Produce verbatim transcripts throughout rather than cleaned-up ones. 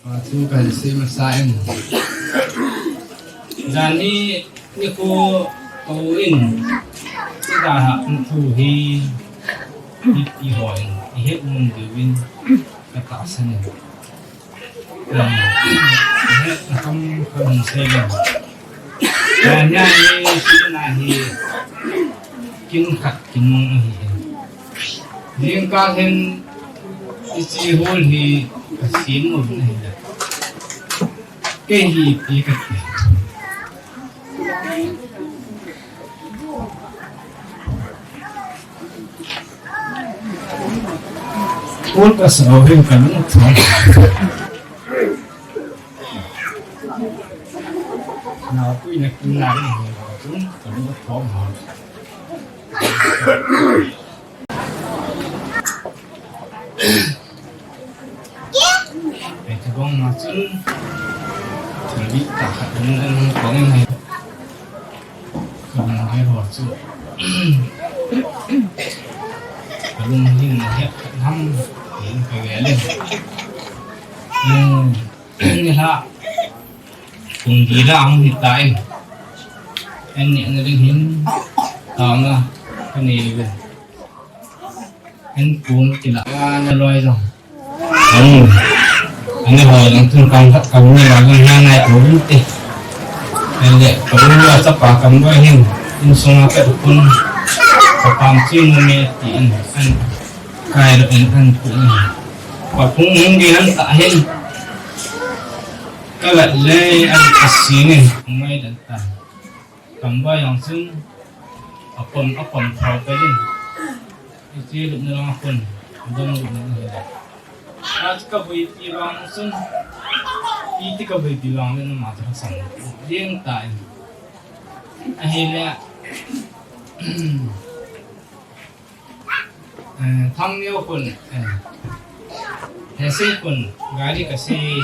Chu kasei masa in. Jani nikho tou in, ida ha thu hi, i, i ho in, i het mun diuvin, ka tahsan in. He, a kam ka hung sei le. Nia, nia, ni, si na hi. Kin khat, kin mong ahi. Jingkah hin, i chi hol hi, ka sim u na hi. Kei hi, ti ka ti. Ol ka sa hin ka lung thang. Na pui na kin na ni ka lung thang ha. Ei, ka bong ma chun, thil bih tah khat in an hung kong in hei. Ka bong hei ho chu. Ka lung hin na het khat ham, hin ka vel in. Hmm, ni la, kung di la hung hi ta in. An ni an ring hin, ta nga, ka ni vel. An kum kila, a, na loi jong. An, an ho jong tun kam khat kam ni la jong na nai ko te. An le, ko lu a chapa kam loi hin, insung a pet kun, ko kam chi mu me ti in, an, kai lo in, an ku in. Ko phung hung di han ta hin. Ka lat le, an ka si ni, mai dan ta. Kam ba yang chun, a pom, a pom thau ka in. I chi lupna lang a khun, dong lupna lang a. A chu ka vui pi vang chun, pi ti ka vui pi vang le na ma chu ka sang. Ding ta in. Ahile, eh, thang neo khun, eh, he sei khun, gari ka sei,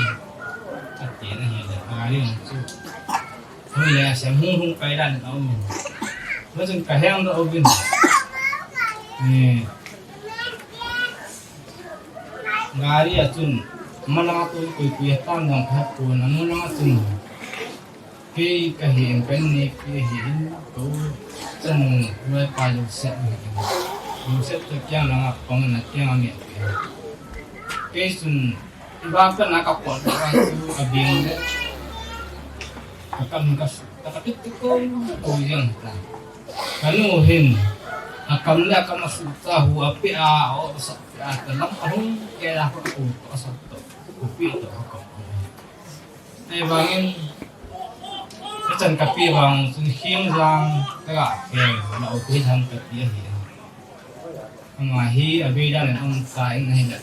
a ti na hi le, gari ang chu. Hung le, sem hung hung kai dan a um in. Ma chun ka heng da um in. Eh, gari a chun, mana tu kui kui a tan dang phat kun, anu lang a chun. Kei ka hi in pen ni kei hi in ko chan ngai pa Joseph ni. Joseph to kiang lang a pang na kiang ni. Kei sun ba ka na ka pon ka su a bing de. Ka kam ka su ta ka tik tik ko ko yang ta. Ka nu hin a kam le ka ma su ta hu a pe a o sa pe a ta lam a hung ke la ko ko sa to. Ko pe to ko. Ahivangin, ka chan ka pi vang chun hing jang ka ga pen, na u pi han ka ti ahi. Ama hi a vei dan in um ta in ahi le.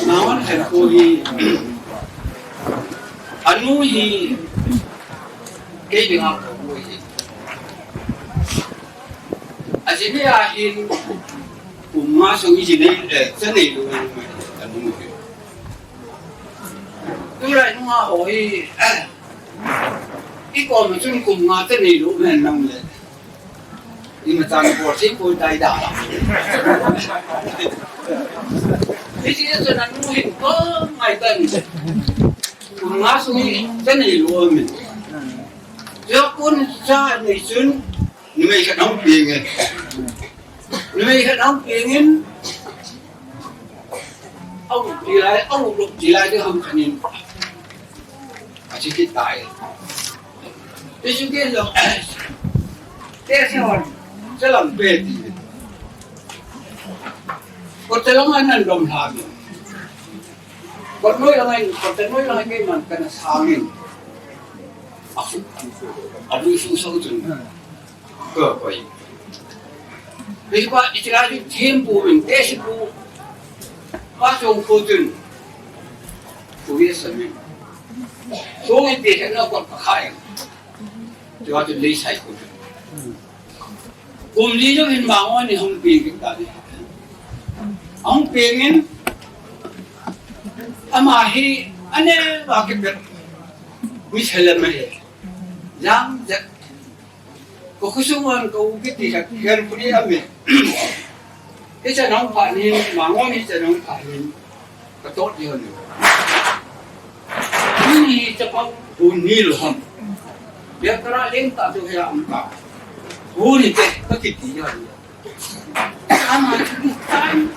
Nawan khen ko hi, anu hi, kei ding a ko hi. A jini a hin, Kum nga sung i ji nei, eh, cha nei lou nang mai, ka nung hi. Tulai nunga ho hi, i kom chun kum nga cha nei lou men nang le. I ma chan por si poi tai da. I ji chun a nu hin ko ngai tan. Kum nga sung i cha nei lou men. Yo kun cha nei chun, numei khat hung peng e. Numei khat hung peng in, au ti lai, au lo ti lai, ti ham khan in. A chi kit tai. Ti chu kit lo. Te se hon, se lam pe ti. Ko te lo man nan dom ha mi. Ko noi lo ngai, ko te noi lo ngai ke man kana sa min. A fu, a bu fu sa u chun. Ka koi. Hei pa, i chila ju thim pu min, te si pu. Pa song pu tun. Pu ye sa min. Song i te sa na ko pa khai. Tua tu lei sai pu tun. Kum li ju hin ma ngo ni hung pi ki ta ni. Hung pi ngin. Ama hi, ane ba ki pet. Mi sele me he. Jam jat. Ko khosung wan ko u kiti khat, kher puri ame. Hiche nang pha ni, Mangon hiche nang pha ni. Ka tot ni hon. Ni chapang, u ni lo ham. Ya kara leng ta tu ya am ta. U ni te, ka kiti ya ni. Ama chu ni tan.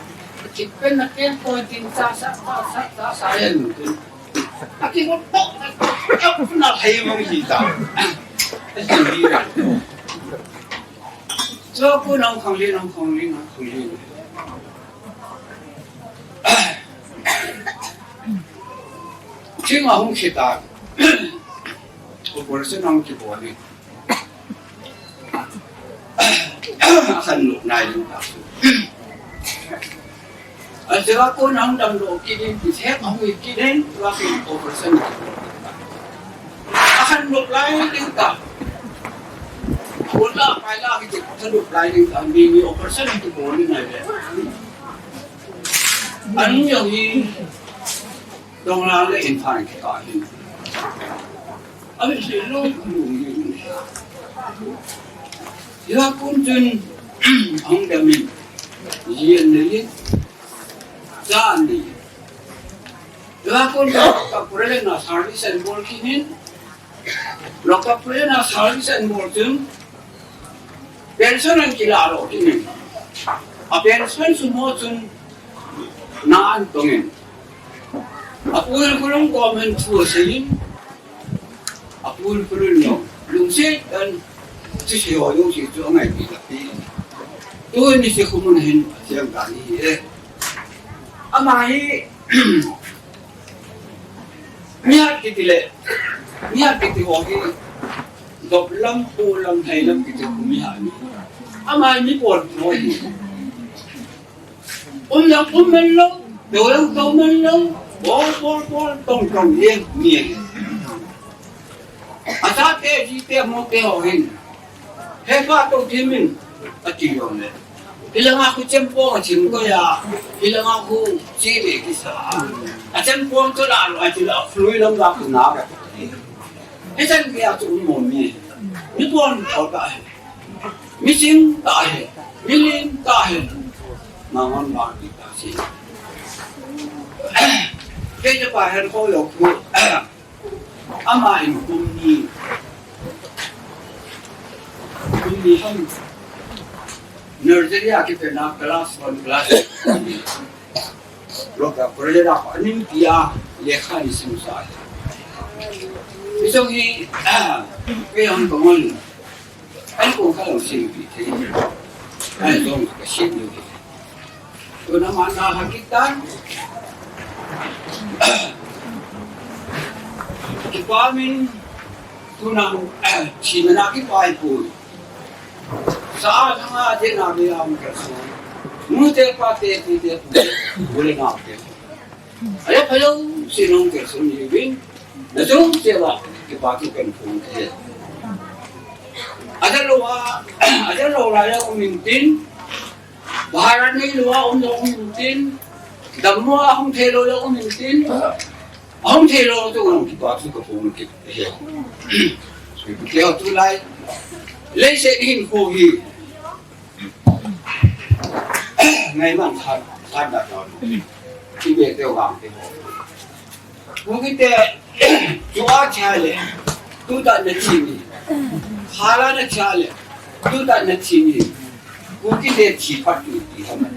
Chipen na ken ko tin sa sa sa sa sa sa ya ni. Aki ko to, na hai mang kita. Asi ni. So ko nang khang le, nang khang le, nang khang le. Thing ahung khita. Operation ahung kibol in. Akhan lou nai lou ta. Achela ko nang dam lou kit in, kisep ahung kit in, la ki operation. Akhan lou lai ding ta. Ko la pai la ki thaduk lai ding ta, mi mi operation kibol in nai le. An jong hi dong la le in phan ki ka hin. Abi se lo lu ni. Ya kun chun ang da min. Yen le yen. Sa ni. Ya kun chun ka pura le na service and bol ki hin. Lockup le na service and bol chun pension an kila lo kit in. A pension sum ho chun na an tong in. Apul kulung government thu asei in. Apul kulung no. Lungset an chu se ho yo se chu angai pi ta pi. Tu ni se kumun hin siang ka ni e. Ama hi Mihat kiti le, mihat kiti ho hi, dop lam, pu lam, thai lam kiti ho mihat ni. Ama mi pon ho hi. Um lam um men lo, do lam do men lo, bol, bol, bol, tong, tong, ye, ni. Ata te, ji te, mo te ho hin. He pa to ti min, ati jong le. Hilanga khu chempong a chim ko ya, hilanga khu chi le kisa. A chempong to la lo, a chi la, lui lam la khu na ka. He chan pia chu mo mi. Mi pon to ta he. Mi ching ta he. Mi lim ta he. Ma ngon ba ki ta si. Ke je pa he ko yo khu. Ama in kum ni, kum ni ham nursery a kipe na class one, class two. Lockup le la pa ni tia lekha ni sim sa. Isong hi, ah, pe hon ko mon. Ai ko ka lo sim pi te. Ai jong ka sim ni. Tuna mana hakitan. Kipa min tuna, eh, chimana kipai pun. Sa thanga te na be am ka so. Mu te pa te pu te pu. Bole na te. Aya phayo sinong ke sun ni win. Na jong se wa kipa ki kan pun te. Ada lo wa, ada lo la ya ko min tin. Bharat nei lou a um lou um tin, dammo a hung thei lou lou um tin, a hung thei lou tu nang kipa tu ka pung kit he. Kei tu lai, leiset hin khu hi, ngai man khat, khat da ta. Ki be teu vang te ho. Kuki te, chua cha le, tu ta na chi ni. Hala na cha le, tu ta na chi ni. Kuki te chi pat ni ti ha ma.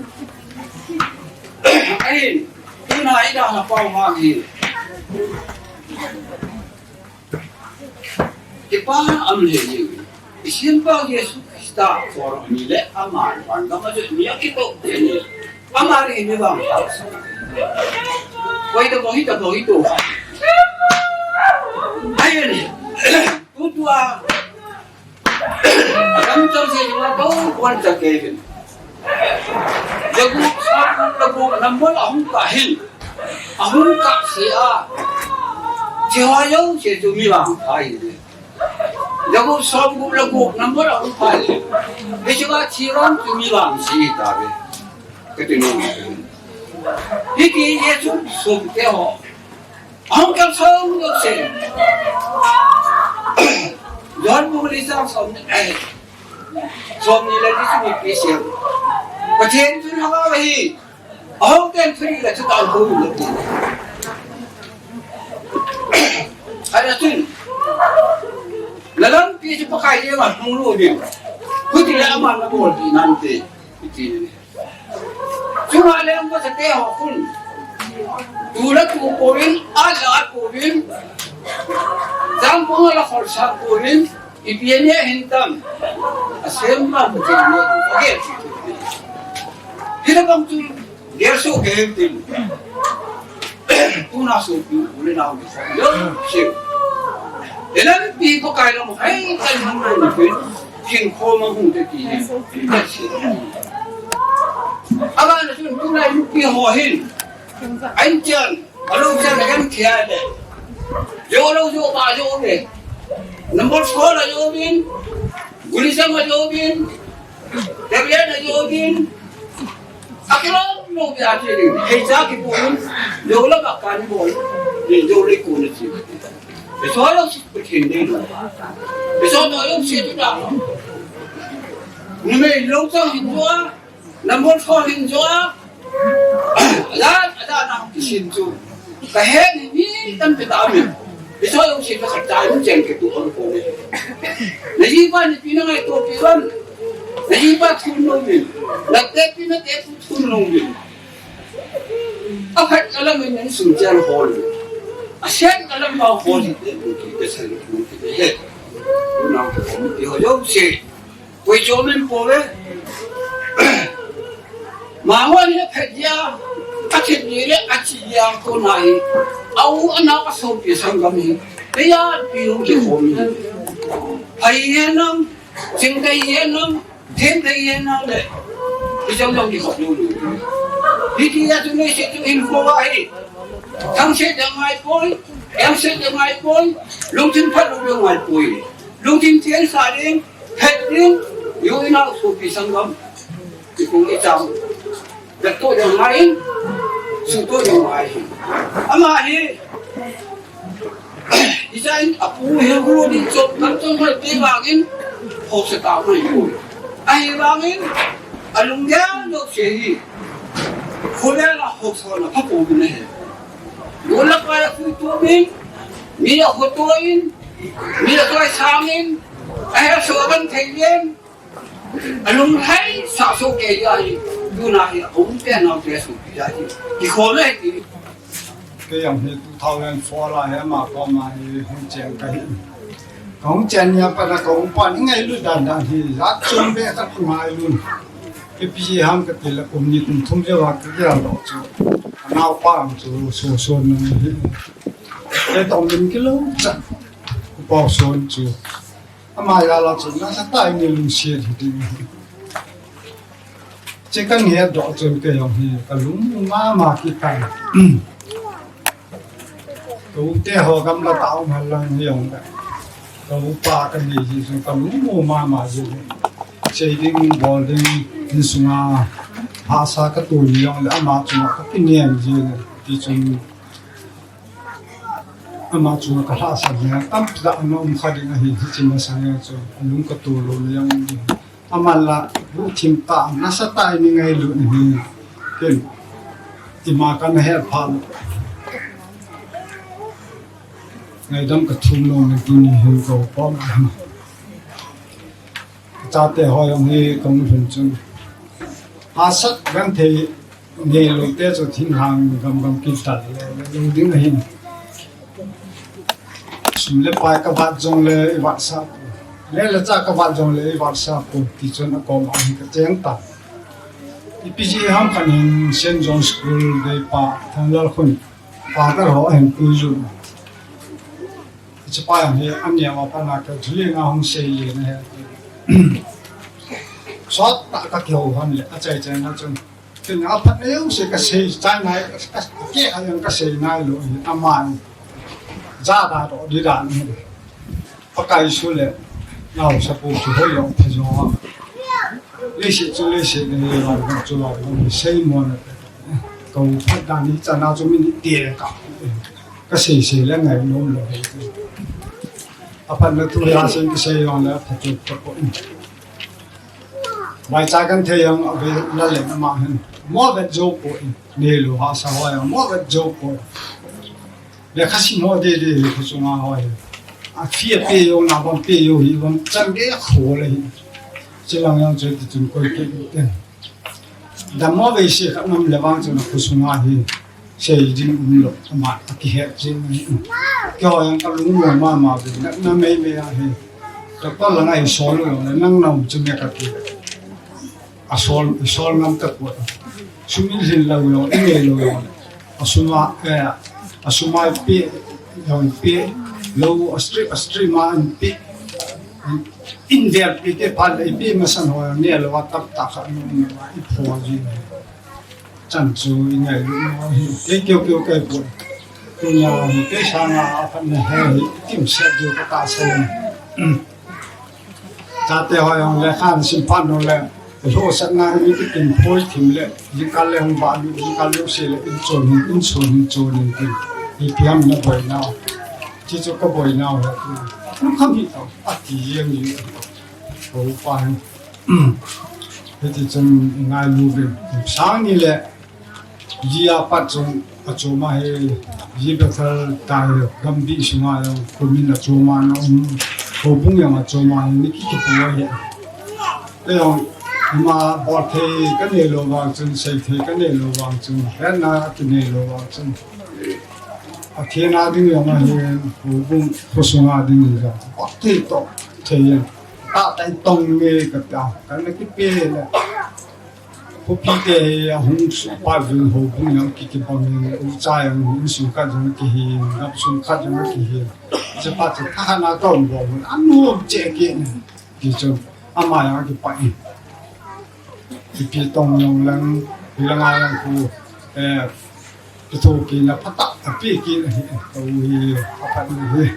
Ai, tu na ida ha pau ha hi. Kipa am le ni. Isimba Jesu Krista kor ni le ama wan ga ma ni a kito ni. Ama ni ni bang. Koi to bang ito bang ito. Ai ni. Tu tua. Kam chang si ma to wan cha ke. Jagu sa ku la ku number ahung ka hin. Ahung ka si a. Jehovah yo se tu mi bang. Ai ni. Jakob som gup le gup number a um pai. Hiche a thi ram chu mi lam si ta ve. Ka ti nom. Hiti Jesu sum te ho. Ahung kal som gup se. John bung li sang som ni, eh, som ni le li sum ni pi se. Pathen chun hava hi, ahung ten thuri la chu tao hu lo. Ana chun, la lampi chu Pakai le ma hung lo ni. Huti le ama na bol ti nan te. Iti ni. Chunga leng pasate ho khun. Tu la tu pouvin, a la pouvin. Jang pong la khol sa pouvin. Ipi ania hin tam. Asem ma Pathen ne. Okay. Hina bang tu. Gerso ke hin tin. Tuna sopi u le nao ni sa. Yo, siu. Elan pi Pakai lam hai kan hung nai ni pin. Kin kho ma hung te ti. Ka si. Aba na sun tu nai pi ho hin. Ain chan. Alo chan na kan kia de. Yo lo yo ba yo de. Number four la yo bin. Guli sa ma yo bin. Gabriel la yo bin. Akilom lou pia che ding. Hei cha kipon. Lou la ba kan bol. Ni lou le ko na chi. Be so lo si pu chin ding. Be so no lo si tu da. Ni me lo cha hin jo a. Number four hin jo a. Ala, ala na kisin chu. Ka he ni mi tam pe ta mi. Be so lo si ka cha ni chen ke tu ko ko ni. Na ji pa ni pi na ngai to pi wan. Na ji pa thun lo ni. Na te pi na te tu thun lo ni. A phat a lam in sun chen hol. A sen a lam ma hol hi te mun ki te sen mun ki te he. Na ko mi ho yo se. Koi jo men po ve. Ma hol ni phat ya. A chet ni le a chi ya ko na hi. Au ana ka so pi sang gam hi. Te ya pi hung ki ko mi. Ai ye nam, ching te ye nam. Thim thei hen nang le. I jong jong kikhop lulu. Hiti a chu nei se chu hin kho a hi. Thang se jong ngai poi. Em se jong ngai poi. Lungthim phat lou jong ngai poi. Lungthim thiang sa ding. Phet ding. Yu in a sopi sanggam. I kong i chang. Vet to jong ngai in. Su to jong ngai in. Ama hi. Hichun apu hi hu ding chop, kan chop hoi te vangin, hopsa ta mai hu. Ahivangin, alunggel lou se hi. Khole la hopsa na pha pou na he. Gola pa ya khu tu min, mi ya ho to in, mi ya to sang in, ahe so ban thei yen, Alung hai sa so ke ya hi, tu na hi, um te na te su ya hi. Ki kho le ki. Ke yang hi two thousand four la hi ma ko ma hi hung chen ka hi. Ka hung chen ya pa na ka um pa ni ngailu dan dan hi, ya chun be ka tu ngailu. Ke pi ham ka ti la kum ni kum thum je wa ka ya lo chu. Nau pa ang chu so so na hi. Ke tong min ki lo cha. Ku pa so chu. Ama jal a chun nasatah in lungset hi ding. Che ka nget doh chun kei jong hi ka lungmong mama kit tai. Ka u te ho gamla tah um hal lang hi jong ka. Ka upa ka nei hi chun ka lungmong mama jeh. Sei ding bol ding insunga hahsa ka tun jong le ama chunga ka kinem jeh. Ti chun Ama chunga ka lhahsam hi, tampi tah ana um kha ding ahi, hiche masang a chu, alung ka tol lou le jong um ding. Aman la, lungthim tah, nasatah in i ngailut ahi, ken, ima kana he pha lou. Ngaidam ka thum lou, tuni hin ka u pom ahi. Ka chate ho jong hi ka mu lhun chun. Hahsat genthei Ngeilou te chu thinglhang gam gam kit tal le, le lou ding ahin. Sum le pai ka vat jong le i vat sah poi. Le le cha ka vat jong le i vat sah poi ti chun a kom a hin ka cheng ta. Ipi jeh ham khat hin Saint John School dei pa Thanlal khun Father ho ahin pui jun. Hiche pa jong hi, an neo a pat na ka thulhing a hung sei le na he. Sot tah ka kihou hon le, achai chai na chun. Ken aphat na jouse ka sei chai nai, ka, ka, ke a jong ka sei nai lou hi, aman. Ja da doh di dan hi. Pakai Jesu le, nao sa pu chu hoi jong pha jo. Leiset chu leiset le, lai chu lai, sei mo na. Ka u phat dan hi chan a chu min ti ka. Ka sei sei le ngai nom lou. Aphat na thu ya sei ka sei jong le aphat chu ka ko. Vaicha kan thei jong ave la le ama hin. Mo vet jo poi. Nei lou hahsa ho jong mo vet jo poi. Lekha sim ho deidei hi khosunga ho hi. A fee a pe jo na bang pe jo hi bang chan gei a kho le hi. Chilang jong chu ti chun koi ke ten. Dammo veise khat nam le vang chun a khosunga hi sei ding um lou, ama a kihet jing ahi. Keiho jong ka lungmong mama ve, natna meimei ahi. Doctor langa i sol lou le, nang na um chu me ka ti. A sol, i sol ngam tapoi. Sum i lhin lou lou, i nei lou lou. A sum a, eh, a sum a i pe, jong i pe lou, a strip, a strip ma i pe. In vel pi te phat le ipi masan ho ne lo a tam ta kha nu ni ma i pho ji. Chan chu i ngailu mo hi. Kei keu keu kei pu. Tunia hi kei sanga a phat ne he hi kim set ju ka ta sa le. Chate ho jong lekha sim phat nu le. Lhosatna hi mi kitin phoi thim le. Jingkah le hung ba lu, jingkah le se le in chon hin, in chon hin chon hin tin. Ipi ham na boi nau. Chi chu ka boi nau le. Lungkham hi tau. Ati jeng ji. Ko pa hin. Hiti chun i ngailu uvin. Sang ni le, ji a pat chun a chom a hi, ji Bethel tai Gambih sunga jong, kumin a chom a na um, houbung jong a chom a hi, ni ki kipu a hi. Te jong, ima bol thei ka nei lou vang chun, sei thei ka nei lou vang chun, hetna ki nei lou vang chun. A thena ding jong a hi, houbung, khosunga ding jong. Bol thei to, thei jong. Tahtai tong nge ka ta, ka na kipe le. Khopi te hi a hung su pa vin houbung jong ki kibang in, u cha jong in sung khat jong ki hi, ngap sung khat jong ki hi. Che pa che tha na ka um bol, a nu che ki ni. Ki chun, ama jong ki pa in. Ki pi tong jong lang, ki lang a jong ku, eh, Kithopi na phatah a pi kit ahi, ka u hi, a phat ni hi.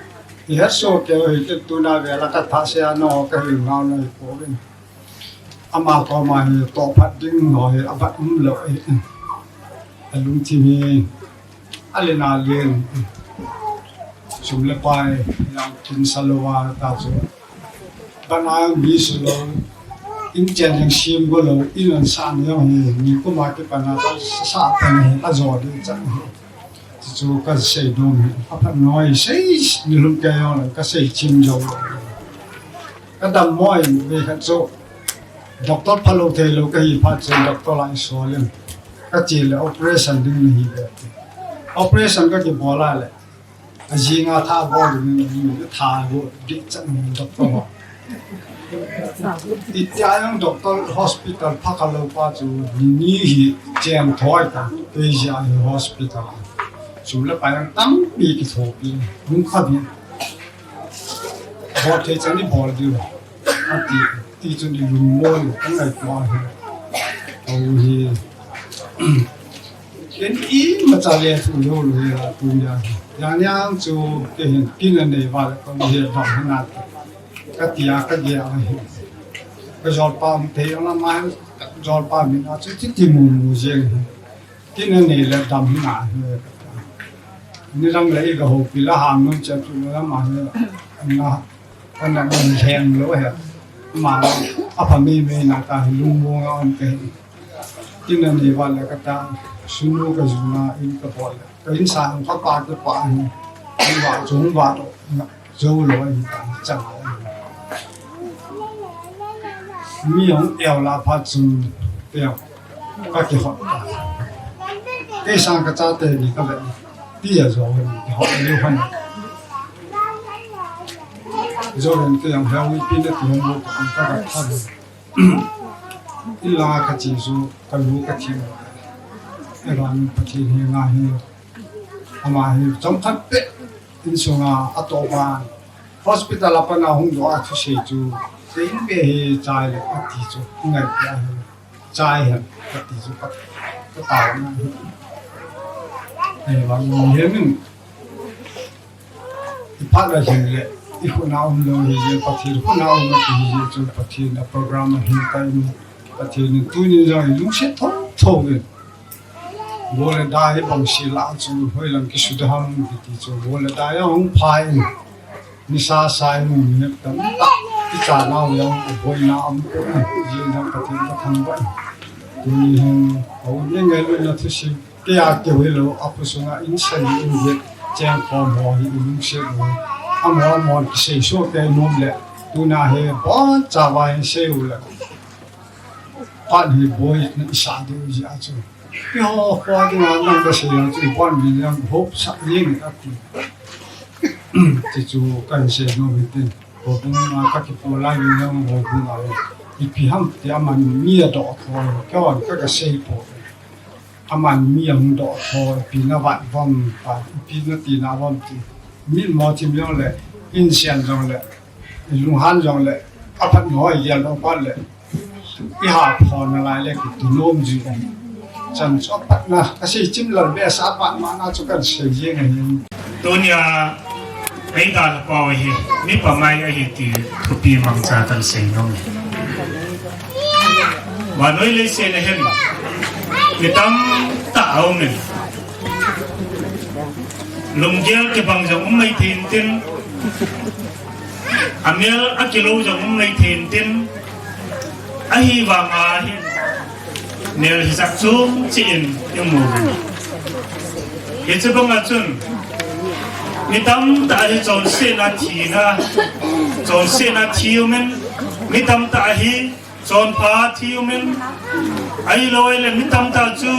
I het so keu hi, kei tuna vela ka tha se a no, ka hil ngau no hi pouvin. Ama koma hi, toh phat ding no hi, a phat um lou hi. A lungthim hi, a len a len. Sum le pai, jong kin sa lou a ta chu. Bana mi su lou, in chen jong sim go lou, in an sa ni jong hi, mi koma kipana ta sa, sa ta ni, a jo ding chan hi. Chu chu ka sei dom hi, a phat noi sei, ni lum kei jong le, ka sei chim jo lou. Ka dammo ve khat chu, doctor phalou thei lou ka hi phat chu, doctor lai so lem. Ka che le operation ding ni hi ve. Operation ka kibol a le. A jinga tha bol ding, tha bol ding chan doctor ho. Itia jong doctor hospital pha kha lou pa chu ni ni hi chen thoi ta, kei jia hi hospital. Chu le pa jong tampi kithopi, hung kha bi. Bol thei chan ni bol diu. Ati, ti chun i lungmon, ka ngaitua hi. Au hi. Ken imacha le thu lou lou hi la tunia hi. Jani ang chu kei hin kin a nei val ka u hi dam hina. Ka tia ka gel a hi. Ka jolpa um thei ang la ma jolpa min a chu ti ti mu mu jeng hi. Kin a nei le dam hina hi. Ni dang le i ka houpi la ham nun cha chu la ma hi. Na Ka na min lheng lou he. Ma, a pha mi mi na ka hi lungmong a um ke. Kin a nei val le ka ta, sunu ka juna in ka bol le. Ka in sa ka pa ka pa ni. Ni va chung va to. Na, jo lou ni ta chang. Mi hung eo la pha chung. Eo. Ka kihot ta. Kei sang ka chate ni ka ve. Pi a jo ni, kihot ni han. Joven te jong hel ni pi na ti hong lo ka ka ka tha. Ila ka chi su ka lu ka thi. Evan Pathen hi nga hi. Ama hi chom khat pe. In sunga a to ban. Hospital a pana hung doh a thusei chu. Te in be hi chai le a ti chu. Ngai pe a hi. Chai hen, ka ti chu ka, ka tao na. Ei, vang ni hen in. I phat la hin le, i khut na um lou hi je, Pathen khut na um na ti hi je, chu Pathen a program a hin ta in, Pathen in tuni jong i lungset tho, tho in. Bol le da hi bang si la chu, hoi lang ki su da ham ti ti chu, bol le da ya hung pha in. Nisa sa in, ni tam. Kichat nau jong, aboina um poi, jing jong Pathen kathangvah. Tuni hin, aum le ngailut na thusim, kei a keu hilou, akhosunga insung injep, chengkhom ho hi ilungset u. Amaho, amaho kisei soh kei nom le, tuna hi, boncha va hin sei u le. Pan hi boi na isa diu jeh a chu. Eiho kho dinga nang kasei jong chu, ibon min jong hop sah jeng ati. Chuchu kahin sei nom in tin. Houbung a kakipo lai min jong houbung a. Ipi ham ti aman mi adoh thou, keiman ka, kasei poi. Aman mi ahung doh thou, ipi na vat vom ta, ipi na ti na vom ti. Mitmo thim jong le, insung jong le, ilunghan jong le, aphat noi gel dong phat le. Iha phon nalai le kiti nom ji ahi. Chan chu apatna, kasei chim lal behseh a pat mana chu kasei jeng ahi. Tunia, eidalhapau hi, mipa mai ahi ti thupi mangcha kasei nom e. Vannoi leiset a hin, mi tamtah aumin. Lunggel kibang jong um maithei intin, amel akilou jong um maithei intin, ahivanga hin nel hijat chom cheh in imu uve. Hiche banga chun, mi tamtah hi chonsetna thina, chonsetna thi umin, mi tamtah hi chonpha thi umin, ahilou le mi tamtah chu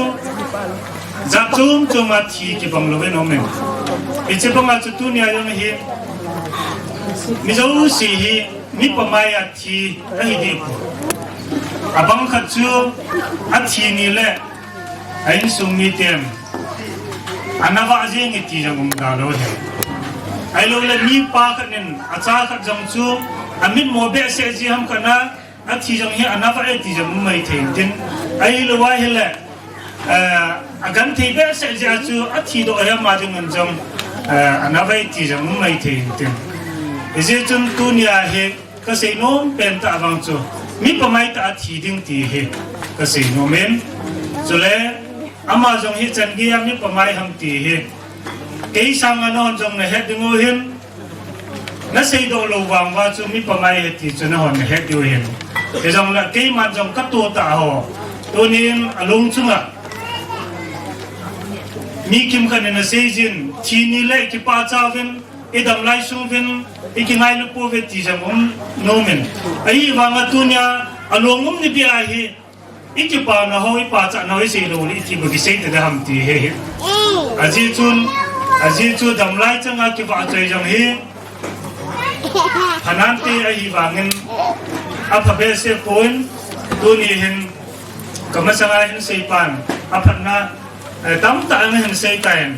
jat chom chom a thi kibang louvin aumin. Hiche banga chu tunia jong hi, mi jouse hi, mipa mai a thi ahi deh poi. Abang khat chu athi ni le, a insung miten, ana vah jeng e ti jong um talou ahi. Ahilou le mipa khat in, acha khat jong chu, amitmo behseh jeh ham khat na, athi jong hi ana vah e ti jong um maithei intin. Ahilou ahile, eh, agenthei behseh jeh a chu athi doh hi ama dingin jong, eh, ana vah e ti jong um maithei intin. Hijeh chun tunia hi kasei nom pen tah vang chu, mipa mai tah a thi ding ti hi kasei nom in. Chule, ama jong hichan geiya mipa mai ham ti hi, kei sanga nahon jong nahet diu ahin, nasei doh lou vang uva chu mipa mai ahi ti chu nahon nahet diu ahin. Hijongle keiman jong katoh tah ho, tunin alung chunga mi kimkhat in asei jin, thi ni le kipah chauvin, idam lai sung uvin, ikingailu pouve ti jong um nom in. Ahivanga tunia, along um ni beh a hi, ikipana ho, ipachatna ho isei lou le, iti bou kisei tadem ham ti ahi. Ajeh chun, ajeh chu damlai changa kivahchoi jong hi phanante ahivangin, apha behseh pon, tuni hin kamasanga hin seipan, aphatna, eh, tamtah ana hin seitan.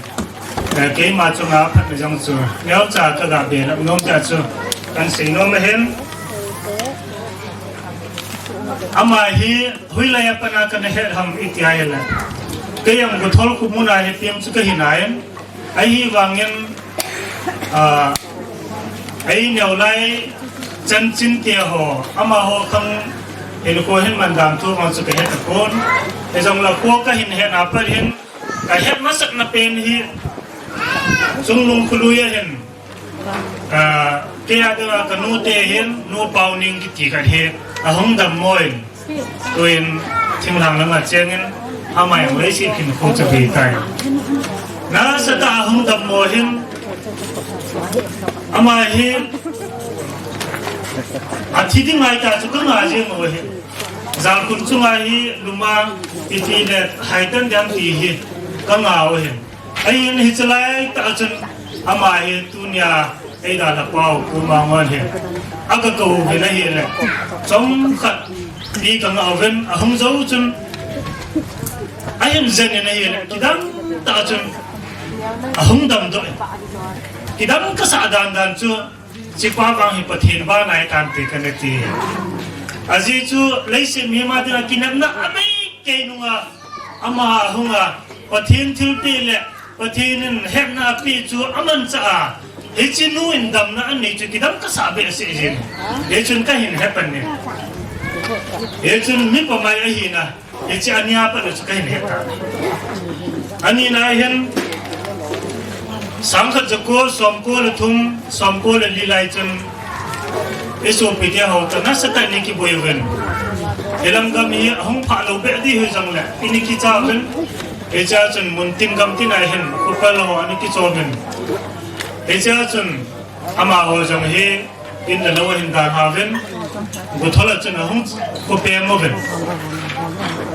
Eh, keima chunga aphatna jong chu neocha kaga belap nom jeh a chu kahin sei nom ahin. Ama hi hoilai a pat a kana het ham iti ahile, kei jong Guthol khomun a hi peng chu kahi nai. Ahivangin, ah, eineo lai chanchin te ho, amaho khang hinkho hin mandan thu vang chu kahet tapon. Hijongle kho kahin hetna a pat hin, kahet masatna pen hi, chungnung kholui a hin, ah, kei a dinga kanu te hin, Nu Paoning kiti khat hi, ahung dammo in, tuin thinglhang langa chengin, ama jong leiset hinkho chu abetai. Nasatah a ahung dammo hin, ama hi athi ding ngai tah chu kanga jeng u ahi. Jalkhun chunga hi luma iti le haitan ding ti hi kanga u ahi. Ahin hiche laitah chun ama hi tunia eidalhapau Pu Mangon hi aga kou uvin ahile, chomkhat pi kanga uvin, ahung jou chun ahin jen in ahile, kidang tah chun ahung damdoh in. Kidang kasah dandan chu, hichepa vang hi Pathen vahna hitante kana ti. Ajeh chu leiset mihem a dinga kinepna abei kei nunga, ama ahunga, Pathen thilpeh le Pathen in hetna apeh chu amanchah a, hiche nu in damna anei chu kidang kasah behseh jin. Hichun kahin hepan in. Hichun mipa mai ahina, hiche ania pat chu kahin hetan. Anina hin, sangkhat jako somko le thum, somko le li lai chun, Isopite ho toh nasatah in eikiboi uvin. Ilam gam hi ahung phah lou beh ding hijongle, eina kicha uvin. Hichea chun muntin gamtin a hin, khopel ho ana kicho uvin. Hichea chun, amaho jong hi, in le lou ahin dalha uvin. Guthol a chun ahung khopem uvin.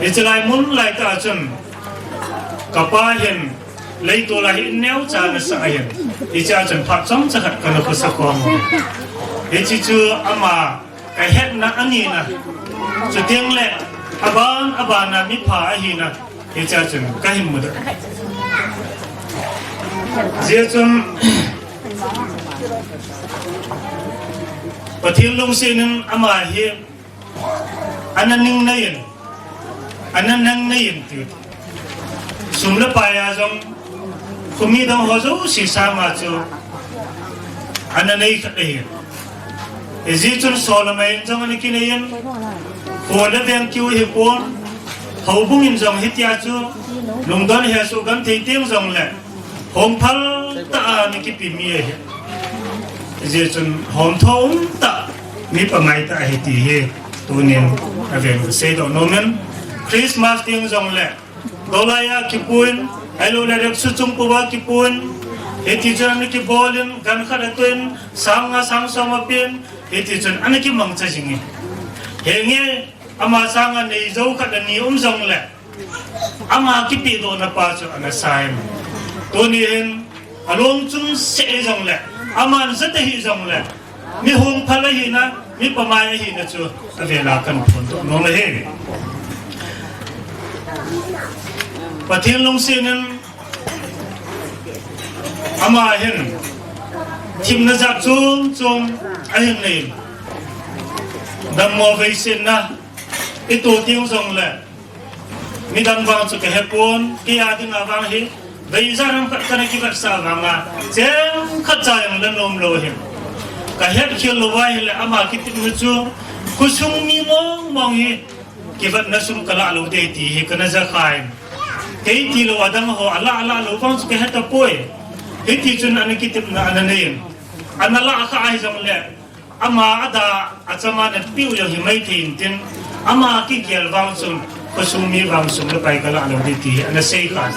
Hiche lai mun laitah a chun, kapa hin, leitol a hi in neocha ana sah ahin. Hichea chun phat chomcha khat kana khosa khom. Hiche chu ama kahetna anina. Chuteng le aban, aban a mipha ahina. Hichea chun kahin mudoh. Hijeh chun Pathen lungset in ama hi ana ningnei in, ana ningnei in ti. Sum le pai a jong, khomi dang ho jouse sanga chu ana nei khat ahi. Hijeh chun sol le mai in jong ana kinei in, kho le veng kiu hipon, houbung in jong hitia chu, lungdon hesoh genthei teng jongle, hom phal tah a ana kipe mi ahi. Hijeh chun hom tho um tah, mi pamai tah ahi ti hi, tunin avel kaseidoh nom in, Christmas teng jongle, dolai a kipuiyin, ahilouleh rickshaw chung pouva kipuiyin, hiti chun ana kibolin, gan khat atoh in, sang nga sang som apen, hiti chun ana kimangcha jingin. Henge, ama sanga neijou khat le ni um jongle, ama kipehdohna pa chu ana sa in. Tuni hin, along chung seh jongle, aman jat ahi jongle, mi hom phal ahina, mi pamai ahina chu, avel a kana phondoh nom ahi. Pathen lungset in, ama hin, themna jat chom chom ahin nei. Dammo veisetna, ito teng jongle, midang vang chu kahepon, keija dinga vang hi, vei ijat ham khat kana kivatsah vanga, cheng khat cha jong la nom lou ahi. Kahetkhel louva ahile ama kitepna chu, khosung mi mong mong hi, kivatna sum kalah lou ding ti hi kana jakhan. Kei tilou adang ho alah, alah lou vang chu kahetapoi. Hiti chun ana kitepna ana nei in. Ana lahkha ahi jongle, ama ada, achama napeh u jong himai thei intin, ama kigel vang chun, khosung mi vang sum le pai kalah lou ding ti hi ana seikhan.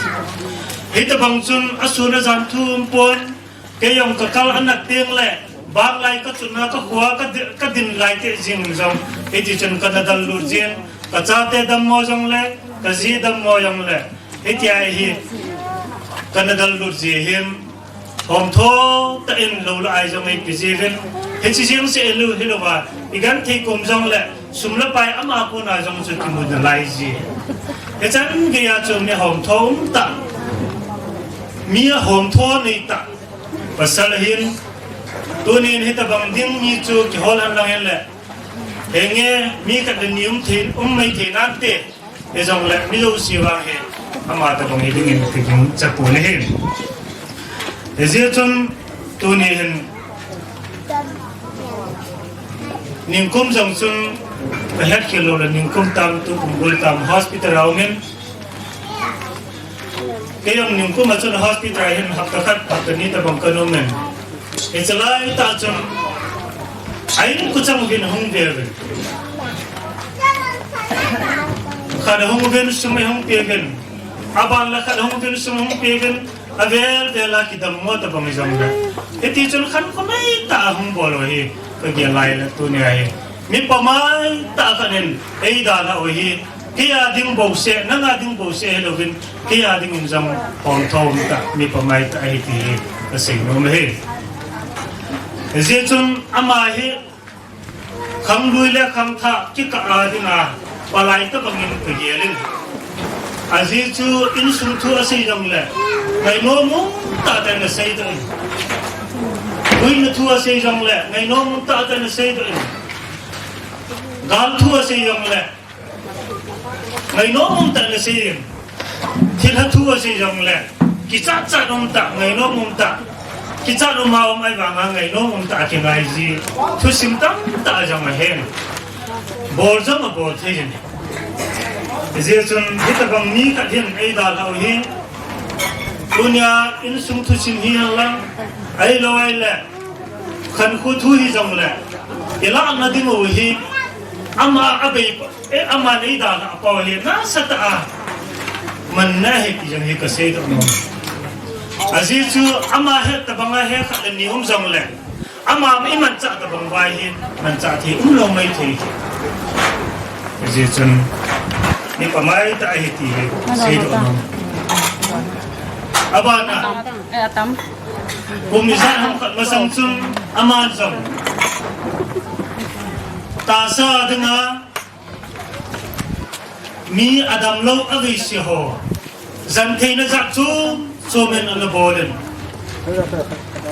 Hitobang chun asun ajan thu umpon, kei jong kakal anat tengle, banglai kachutna kakhoa kadi-, kadin lai teng jong, hiti chun kana dallut jin, kachate dammo jongle, kaji dammo jongle, hitia hi kana dallut ji hin, hom tho tah in lou le ai jong eipe jiuvin, hiche jeng seh lou hilouva, igenthei kom jongle, sum le pai ama kona jong chu kimu nalai ji. Hichan geiya chu mi hom tho um tah, mi ahom tho nei tah pasal ahin, tunin hitobang ding mi chu kihol hen lang hinle, henge, mi khat le ni um thei, um mai thei nante, hijongle mi jouse vang hi, ama tobang hi dingin kigingcha pon ahi. Hijeh chun, tuni hin, ningkum jong chun, kahetkhel lou le ningkum tam, tukum bul tam, hospital a um in, kei jong ningkum a chun hospital a hin hapta khat, hapta ni tobang kana um in. Hiche laitah chun, a inkochang uvin ahung ve uvin. Khat ahung uvin sum ahung peuvin. Aban le khat ahung uvin sum ahung peuvin. Avel vel a kidammo tobang jongle, hiti chun khankho mai tah a hung bol u hi kagel lai le tunia hi, mi pamai tah khat in eidalhah u hi, keija ding bouseh, nanga ding bouseh hilouvin, keija dingin jong hom tho um tah, mi pamai tah ahi ti hi kasei nom ahi. Hijeh chun ama hi khanglui le khangthah kikah a dinga palai tobangin kagel in. Ajeh chu insung thu asei jongle, ngainom um tah tah in aseidoh in. Boina thu asei jongle, ngainom um tah tah in aseidoh in. Gal thu asei jongle, ngainom um tah in asei in. Thilha thu asei jongle, kichat chat um tah, ngainom um tah. Kichat um a um ahivanga ngainom um tah a kingai ji. Thusim tamtah jong ahen. Bol jong abol thei jin. Hijeh chun hitobang mi khat hin eidalhah u hi, tunia insung thusim hihen lang, ahilou ahile, khankho thu hijongle, Ilah na ding u hi, ama abei, eh, ama nei dan a pau hi, nasatah a man na he ti jong hi kasei doh nom. Ajeh chu ama het tabang a he khat le ni um jongle, ama imanchah tabang vai hi, manchah thei umlou maithei. Ajeh chun, mi pamai tah ahi ti hi, sei doh nom. Abana, eh, atam. Kum ijat ham khat masang chun, aman jong tahsa dinga mi adamlou aveise ho, jan theina jat chom chom in ana bol in.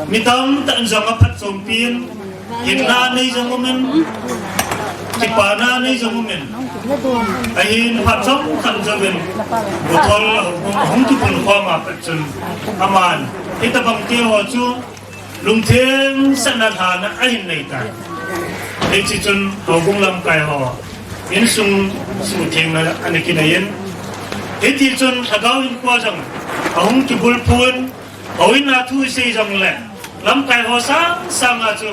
Mi tamtah in jong aphatchompi in, hinna nei jong um in, kipana nei jong um in. Ahin phat chomkhat jouvin, Muthol a hung, hung kipun khom a pat chun, aman, hitabang te ho chu, lungtheng sahna lhana ahin nei tai. Hiche chun houbung lamkai ho, insung suhthengna ana kinei in. Hiti chun lhagao hinkho jong ahung kibulphu in, houin a thu sei jongle, lamkai ho sang sang a chu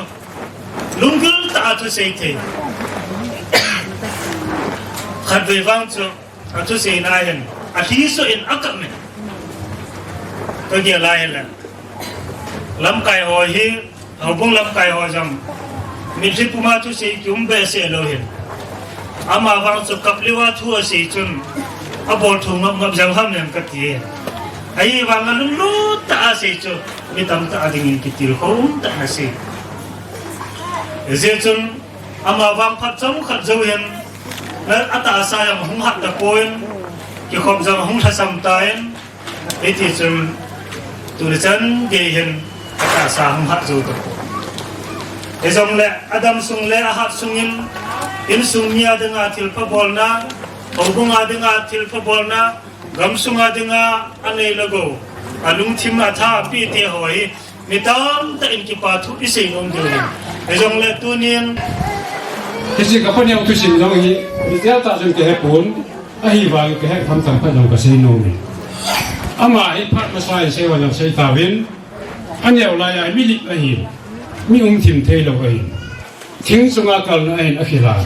lunggil tah a thu sei thei. Khatvei vang chu, athuseina hin, alhi soh in akap in. Kagel a hile, lamkai ho hi, houbung lamkai ho jong, mitlhi puma thusei kium behseh lou hin. Amavang chu kap leuva thu asei chun, abol thu ngap ngap jong ham em kati. Ahivanga lunglut tah a sei chu, mi tamtah a dingin kitilkhou um tah in asei. Hijeh chun, amavang phat chomkhat jou hin, atahsa jong hung hat tapon, kikhop jong hung lhasam tan, hiti chun tuni chan gei hin atahsa hung hat jou tapon. Hijongle adam sung le ahat sungin, insung mi a dinga thilpha bolna, houbung a dinga thilpha bolna, gamsung a dinga anei le agou, alungthim atha apeh te ho hi, mi tamtah in kipa thu isei nom diu ahi. Hijongle tunin, hiche kapaneo thusim jong hi, detail tah jong kahepon, ahivangin kahet khamtham khat jong kasei nom e. Ama hi phat masa in sei ho jong sei tauvin, aneo laiya mi lip ahin, mi umthim theilou ahin. Thing chunga kalna ahin akhilha.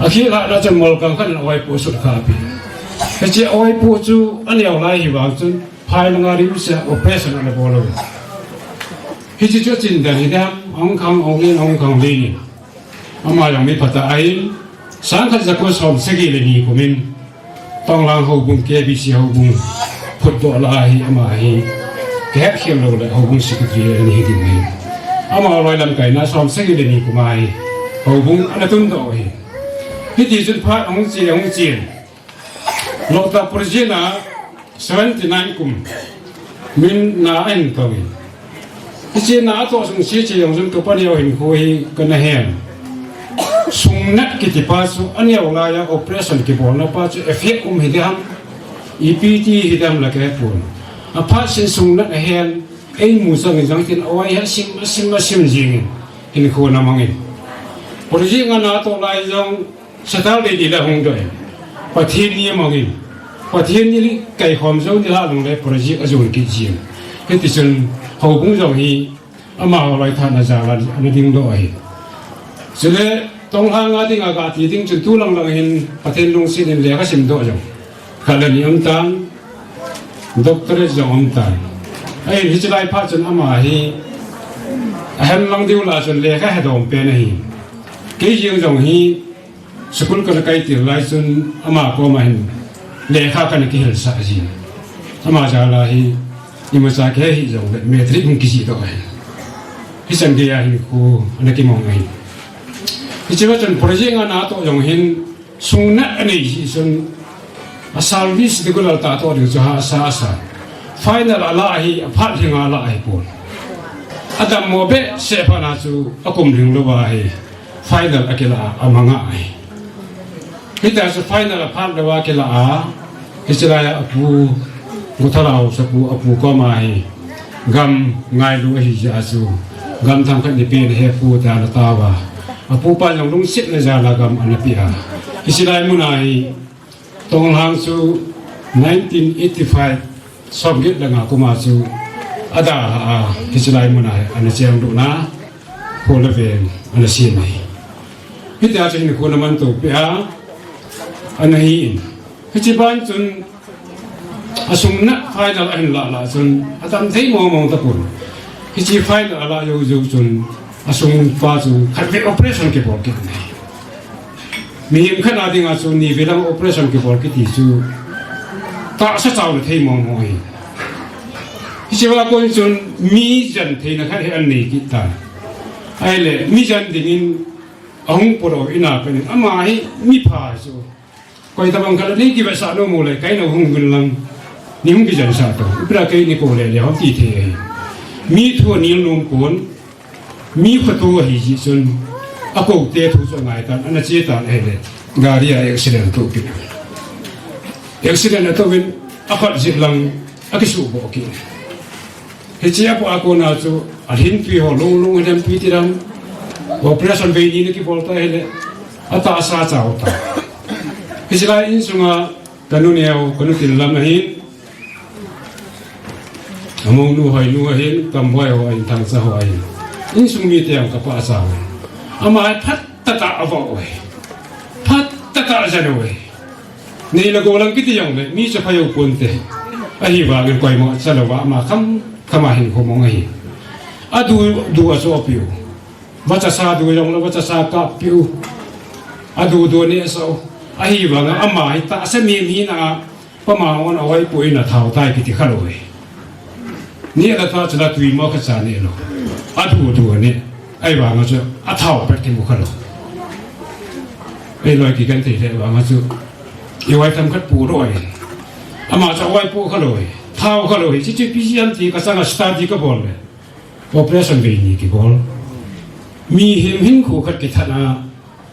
Akhilhahna chun molkang khat in a-oipoh sut kha ape. Hiche a-oipoh chu aneo lai hivang chun, phai langa rimse operation ana bol u. Hiche chu achin den hidem, ahung khang, ahung len, ahung khang len in. Ama jong mi phatah ahin, sangkhat jako somsagi le ni kumin, Tonglhang houbung, K B C houbung, phutdoh lah a hi, ama hi, kahetkhel lou le houbung secretary ana hi ding ahi. Ama loi lamkaina somsagi le ni kum a hi, houbung ana tundoh u ahi. Hiti chun phat ahung che, ahung chen. Lokta Project a seventy nine kum min na ahin tou in. Hiche na atoh sung se che jong chun kapaneo hinkho hi kana hen. Sungnat kiti pa chu aneo laiya operation kibolna pa chu effect um hidem, ipi ti hidem la kahepon. Aphat sin sungnat ahen, eimu chang in jong tin oi asim, asim, asim jing in hinkho ana mang in. Project a na atoh lai jong Saturday ni le hung doh in. Pathen ni amang in. Pathen ni kaikhom jou ni lah jongle project ajon kit jin. Hiti chun houbung jong hi amaho loi thanna jal a ana dingdoh ahi. Chule Tonglhang a dinga kati ding chun tulang lang hin Pathen lungset in lekha simdoh jong khat le ni um tan, doctorate jong um tan. Ahin hiche lai phat chun ama hi ahen lang diu lah chun lekha hedom pen ahi. Kei jeng jong hi School kana kai til lai chun ama koma hin lekha kana kihilsah jin. Ama jal a hi imacha kahe hih jongle matric hung kijih doh ahi. Hichan geiya hinkho ana kimang ahi. Hichea chun project a na atoh jong hin sungnat anei jeh chun a service regular tah atoh ding chu hahsa asa. Final ala ahi, aphat lhinga ala ahipon. Adammo behseh phat na chu akum lhing louva ahi. Final akilah a, amanga ahi. Hitia chu final aphat louva akilah a, hiche laiya apu, Gothalau sapu apu koma hi gam ngailu ahi jeh a chu, gam themkhat neipen ahi pu tia ana taova. Apupa jong lungsetna jal a gam ana peh a. Hiche lai muna hi, Tonglhang chu nineteen eighty-five, somget le nga kuma chu adalhah a, hiche lai muna hi ana chenglut na, kho le veng ana sem ahi. Hitia chu hinkho ana manto peh a, ana hi in. Hiche ban chun, asung na final ahin lah lah chun, adamthei mong mong tapon. Hiche final alah jou jou chun, asung pa chu khatvei operation kibol kit in ahi. Mihem khat a dinga chu nivei lang operation kibol kiti chu tahsa chauna thei mong mong ahi. Hiche a kon chun mi jen theina khat hi anei kit tan. Ahile, mi jen dingin ahung polo ina penin, ama hi mipha chu. Koi tabang khat nei kivetsah nom uleh, kei nahung uvin lang, nei hung kijensah tan. Ipi a kei nei kou lele hou ti thei ahi. Mi thu anil nom pon, mi khoto ahi jeh chun, akou te thu chu angai tan, ana che tan ahile, gari a accident atoh kit. Accident atoh uvin, apat jeh lang, akisuhboh kit. Hiche a pat a kona chu, alhin tui ho, lung lung hilam tui tilam, operation vei ni ana kibol ta ahile, atahsa chau ta. Hiche lai insunga, kanu neo, kanu til lam ahin, Amounu hoinu ahin, Kamboi ho ahin, Thangcha ho ahin. Insung mite jong kapa a chau. Ama hi phatah tah a avah uve. Phatah tah a ajen uve. Nei le gou lang kiti jongle, mi chu phajou ponte. Ahivangin koima cha louva, ama kham, kham a hinkho mong ahi. Adu, du achohpeh u. Vachasa du jongle, vachasa kappeh u. Adu, du aneh sah u. Ahivanga ama hi tahsa mi, mi na a, Pama hon a oipoh in athao tai kiti khalou e. Ni la ta chu la tui mo khat cha ne lou. Adu du ne. Ahivanga chu athao pet kimu khalou. Eiloi kikan thei le vanga chu. I oi themkhat pu lou e. Ama chu oipoh khalou e. Thao khalou e. Hiche chu P G M ti kasanga study kabol le. Operation vei ni kibol. Mihem hinkho khat kithat a,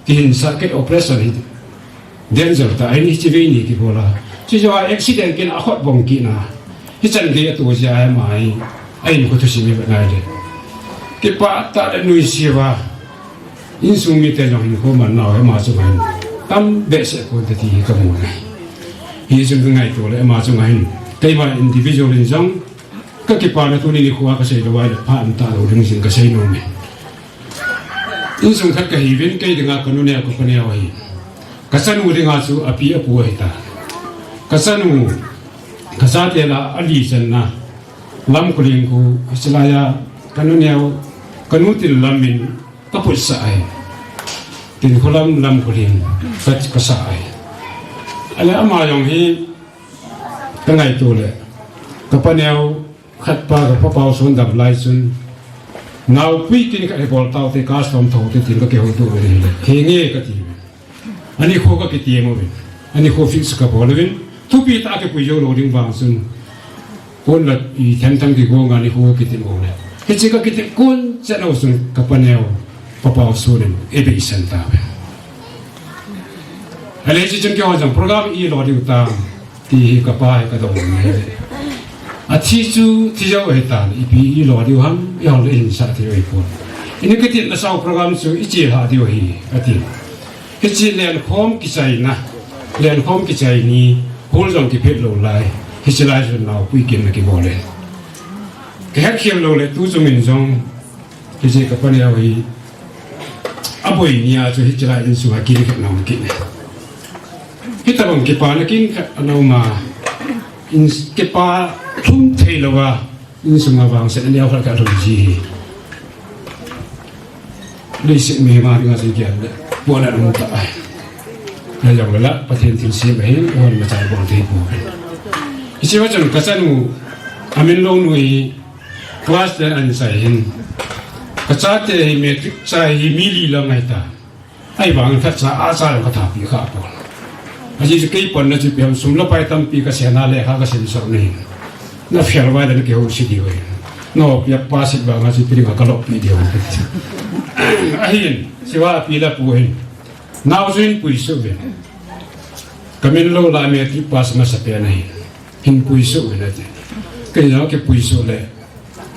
kihinsah kit operation hi danger tah ahi, hiche vei ni kibol a. Hiche joh a accident kit a akhut bong kit na. Hichan gei atoh jeh a ama hi, a hinkho thusim ivet nai le. Kipah tah le nuisat a. Insung mite jong hinkho man nau hi ama chunga hin tam behseh ponte ti hi kamu nai. Hichun kangaito le ama chunga hin. Keima individual in jong Kakipana tuni nikho a kasei lou ahile pha um talou ding jin kasei nom e. Insung khat kahiuvin kei dinga kanu neo kapa neo ahi. Kachanu dinga chu api apu ahitai. Kachanu, kachate lah a ali channa. Lamkholing khu, hichelai a, kanu neo, kanu til lam in kaputsah ahi. Tin khulam Lamkholing, ka, kasah ahi. Ahile ama jong hi, kangaito le. Kapa neo, Khatpa kapa pau son dam lai chun. Naopui kin khat hi bol taute ka som thou te tin kakihouto uve le. Henge kati uve. Anikho kakiti mo uve. Anikho fix kabol uve. Thupi tah a kipui jou lou ding vang chun. Kon la i them them kigong a nikho kiti mo uve. Hiche kakiti kon chan u chun kapa neo. Kapa pau son in eibeisan tauve. Ahile hiche chun keiho jong program ilo diu tam. Ti hi kapa hi kadong e. Athi chu thi jou ahitan, ipi ilo diu ham, ihon le hinsah thei u ahipon. Ini kiti nasao program chu ichelha diu ahi, ati. Hiche lenkhom kichaina, lenkhom kichai ni, hol jong kiphet lou lai, hichelai jun naopui kin na kibol e. Kahet khel lou le tu chung in jong, Hiche kapa neo hi, aboi nia chu hichelai insunga kin khat ana um kit e. Hitabang kipana kin khat ana um a, in, kipa lhum thei louva, insunga vangset aneo khat khat lhum ji hi. Leiset mihem a dinga chu kian le, pona um ta ai. Najongle la, Pathen thilsem ahin, hon machal bol thei poi. Hiche va chun kachanu, amin lou nu hi, Class ten ahin chai hin. Kachate hi matric chai hi mi li lang ahitai. Ahivangin khatcha acha jong kathapi kha pon. Ajeh chu kei panna chu ipi ham sum le pai tampi kasena lekha kasim sah nahin. Na fail vai le nakihousi diu ahi. Napi a pass vanga chu ipi dinga kaloppi diu ahi. Ahin, hichea pi le pu hin. Nao chu hin puisuh uvin. Kamin lou lah matric pass masapen ahi. Hin puisuh uvin ati. Kei jong kipuisuh le.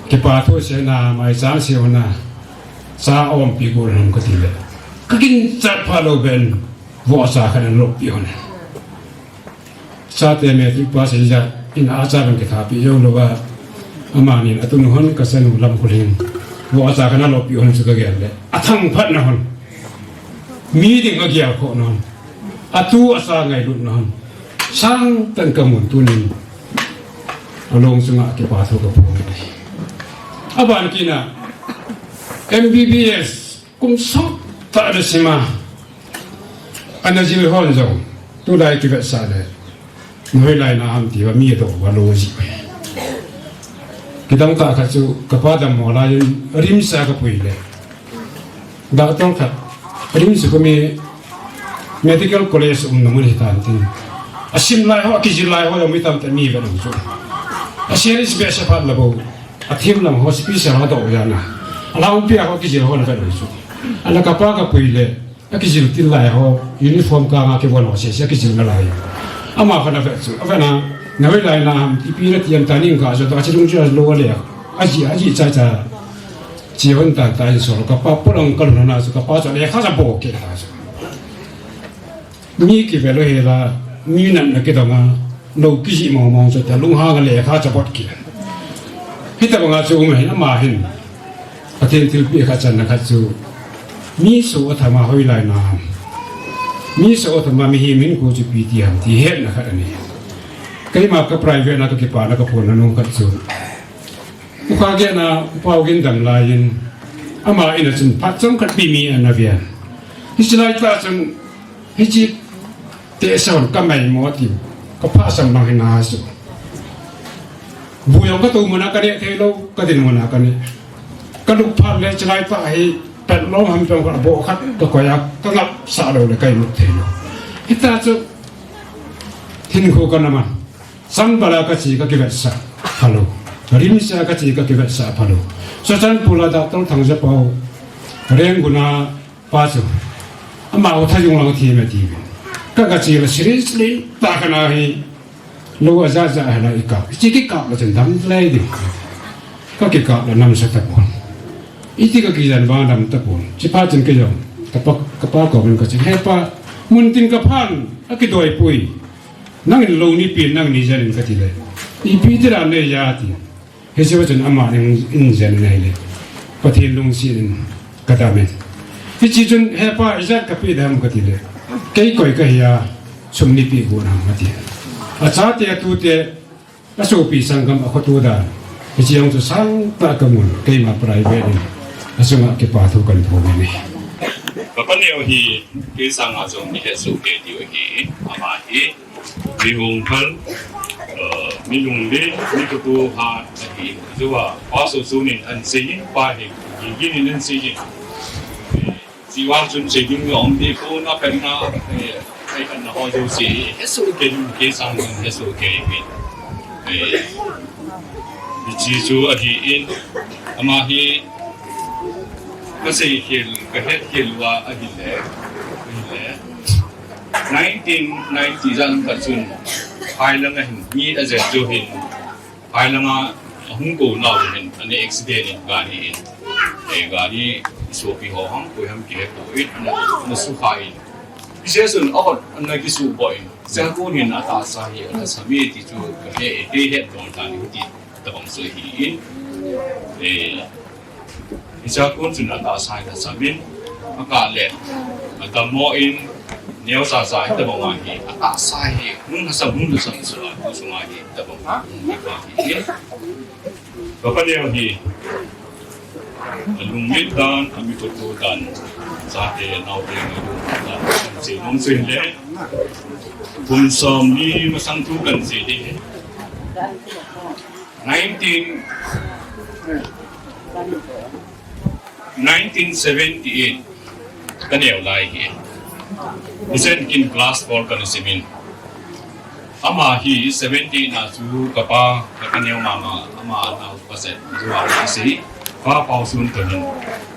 Kipa thu seina, maicham seina. Cha aumpi got ham kati le. Kaginchat phat lou pen. Vohcha khat ana loppi hon. Chate matric pass ahi jeh in acha ban kithapi jou louva. Amanin atunu hon kachanu Lamkholing. Vohcha khat ana loppi hon chu kagel le. Athangphatna hon. Mi ding a gelkhoh na ham. Atu asa ngailut na ham. Sangtah in kamun tunin. Along sunga kipa thu kaphong e. Aban kit na M B B S kum sot tah ana sim a. Ana jil hon jong. Tulai kivetsah le. Hoilai na ham ti uva mi adoh uva lou ajih. Kidang tah khat chu kapa dammo laiyin RIMS a kapui le. Doctor khat, RIMS chu kumi medical college umna mun hitan tin. Asim lai ho, akijil lai ho, jong mi tamtah mi ve nang chu. A serious behseh phat le bou. Athim lam ho, special ho doh jana. Alhangpi a ho kijil ho na ve nang chu. Ana kapa kapui le. Akijil til lai ho, uniform kanga kivon ho sese akijil nalai. Ama khat ave chu, ave na, na hoilai na ham, ipi nati ham tani ka jo ta, chilung chu lou le. Aji, aji cha cha. Chi hon ta ta in sol, kapa polang kalhun na chu, kapa chu lekha cha bo ke ta chu. Mi kive lou hela, mi natna kidong a, lou kijih mong mong chu ta, lunghang a lekha cha bot ke. Hitabanga chu um hin, ama hin. Pathen thilpeh khat channa khat chu, mi soh atham a hoilai na ham. Mi soh atham a mihem hinkho chu ipi ti ham ti hetna khat anei. Keima ka private na kakipana kaphonna nung khat chu. U Kha Gen a, U Pau Gin dam laiyin. Ama in a chun phat chomkhat pi mi ana ve. Hiche lai tah chun, hiche Tehsa hon ka maimo ti. Ka phasam lang hi na su. Bu jong ka tou mun a ka neh thei lou, ka din mun a ka neh. Ka lup phat le chilai tah hi pet lom ham jong ka bo khat ka koi a ka ngap sah lou le ka imut thei lou. Hita chu hinkho ka na man. Chambal a ka che ka kivetsah phalou. RIMS a ka che ka kivetsah phalou. Churachandpur a Doctor Thangjapao Rangoon a Pa chu, amaho thajung lang thi me ti ve. Ka, ka che la seriously, ta ka na hi, lou a ja ja la i kap. Chi kikap la chen dam lai ding. Ka kikap la nam sa ta pon. Iti ka kijan vang dam ta pon. Chi pa chen ka jong. Ka pa, ka pa ko men ka chen. He pa, mun tin ka phan, a kidoi pui. Nangin lou ni pi, nangin jan in ka ti le. Ipi ti la ne ya ti. Hiche va chun ama in, in jen nei le. Pathen lungset in ka dam in. Hiche chun he pa ijat ka pe dam ka ti le. Kei koi ka hi a sum ni pe gon ham ka ti. A chate a tute a sopi sanggam a khoto dan. Hiche jong chu sangtah ka mun keima private in. A sunga kipa thu kan phong e. Ka pa neo hi kei sanga jong ni he so ke ti hi ama hi. Mi hung phal, eh, mi lunglen, mi khoto ha, ahi, jua, pa so so nin an sei hin, pa hi, gin gin in an sei hin. Eh, chi vang chun sei ding jong um ding pon a kan na, eh, ai kan na ho jo sei, he so ke, ke sang jong he so ke mi. Eh, chi chu ahi in, ama hi, ka sei khel, ka het khel uva ahi le, ahi le. Nineteen ninety jan khat chun, Phailanga hin, mi a jen chu hin, Phailanga a hung kou nau hin, ana accident in, gari in, eh, gari sopi ho hang, koi ham kihe poi, ana, ana sukha in. Hiche chun, a hot, ana kisuboh in, Churachandpur hin, atahsa hi, ana sami ti chu, ka he, he het dong tan, ti, tabang chu hi in, eh, Hiche a kon chun atahsa hi lhasam in, akah le, adammo in, neo chacha hitabang a hi, atahsa hi, hung lhasam, hung lhasam chu a, tu sunga hi, tabang a, hung lhasam hi, ka pa neo hi, alunglen dan, ami khoto dan, chate, naote, ngailutna dan, kan sei nom chu hin le, kum som ni masang thu kan sei ding hi. Nineteen, nineteen seventy-eight, ka neo lai hi. Hijeh in class four kana sim in. Ama hi seventy-eight na chu ka pa, ka, ka neo mama, ama nao pa set, chu a ka sei. Pa Pau Sun toh hin.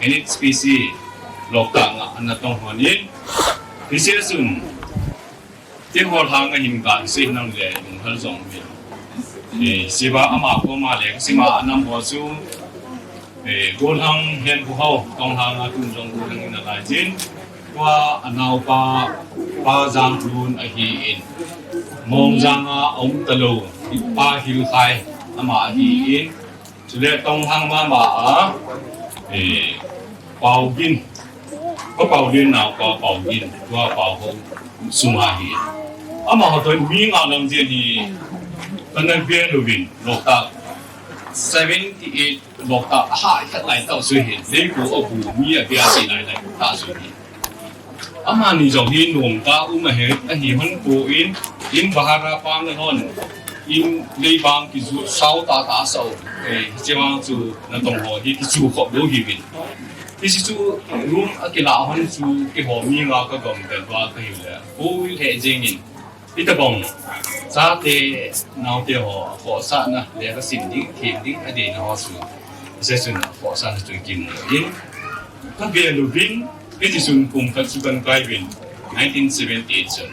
N H P C, Loktak a ana tong hon in. Hijeh chun, Tin hol hang a hin kan sei nang le lunghel jong mi. Eh, siva ama koma le, sima anam ho chu, eh, Golhang hen khu ho, Tonghang a tun jong Golhang in a lai jin. Tua anaopa, Pa Janglun ahi in. Mongjang a um talou, Pa Hilkhai ama ahi in. Chule Tonghang mama a, eh, Paugin. Ka Paolian naopa Paogin, tua Paoho sung ahi. Amaho toh mi nga lang jeng hi, kana vet uvin, Loktak seventy eight, Loktak ahah khat lai tah sung hi, leikou abu mi abia si lai lai tah sung hi. Amani jong hi nungta um ahi, ahi hon pon, in bhara pang hon, in leibang kiju sao tah tah sao, eh, hiche vang chu natong ho hi kiju khop lou hiuvin. Hiche chu room akilah hon chu keiho mi nga kagom pen va kahiu le, full he jeng in. Hitobang chate, naote ho, khohsahna, lekha sim ding, them ding, adeina ho chu, hiche chun khohsahna chu kimu in, ka vet uvin, hiti chun kum khat chu kana kai uvin, nineteen seventy eight chun.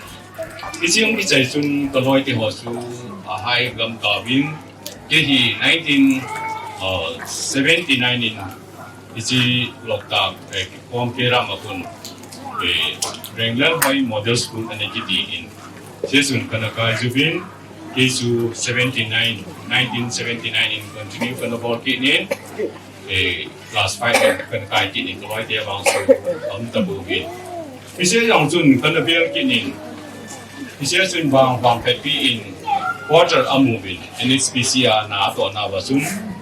Hiche jong kichai chun ka loite ho chu ahai gam kauvin, kei hi nineteen seventy nine in, hiche Loktak, eh, kikhom keiram a kon, eh, Renglenhoi Model School ana kiti in. Hiche chun kana kai uvin, kei chu seventy nine, nineteen seventy nine in continue kana bol kit in, eh, class five in kana kai kit in, ka loite vang chu aum tapouvin. Hiche jong chun kana vel kit in, hiche chun vang, vang phetpi in quarter amu uvin, N H P C a na atohna uva chun,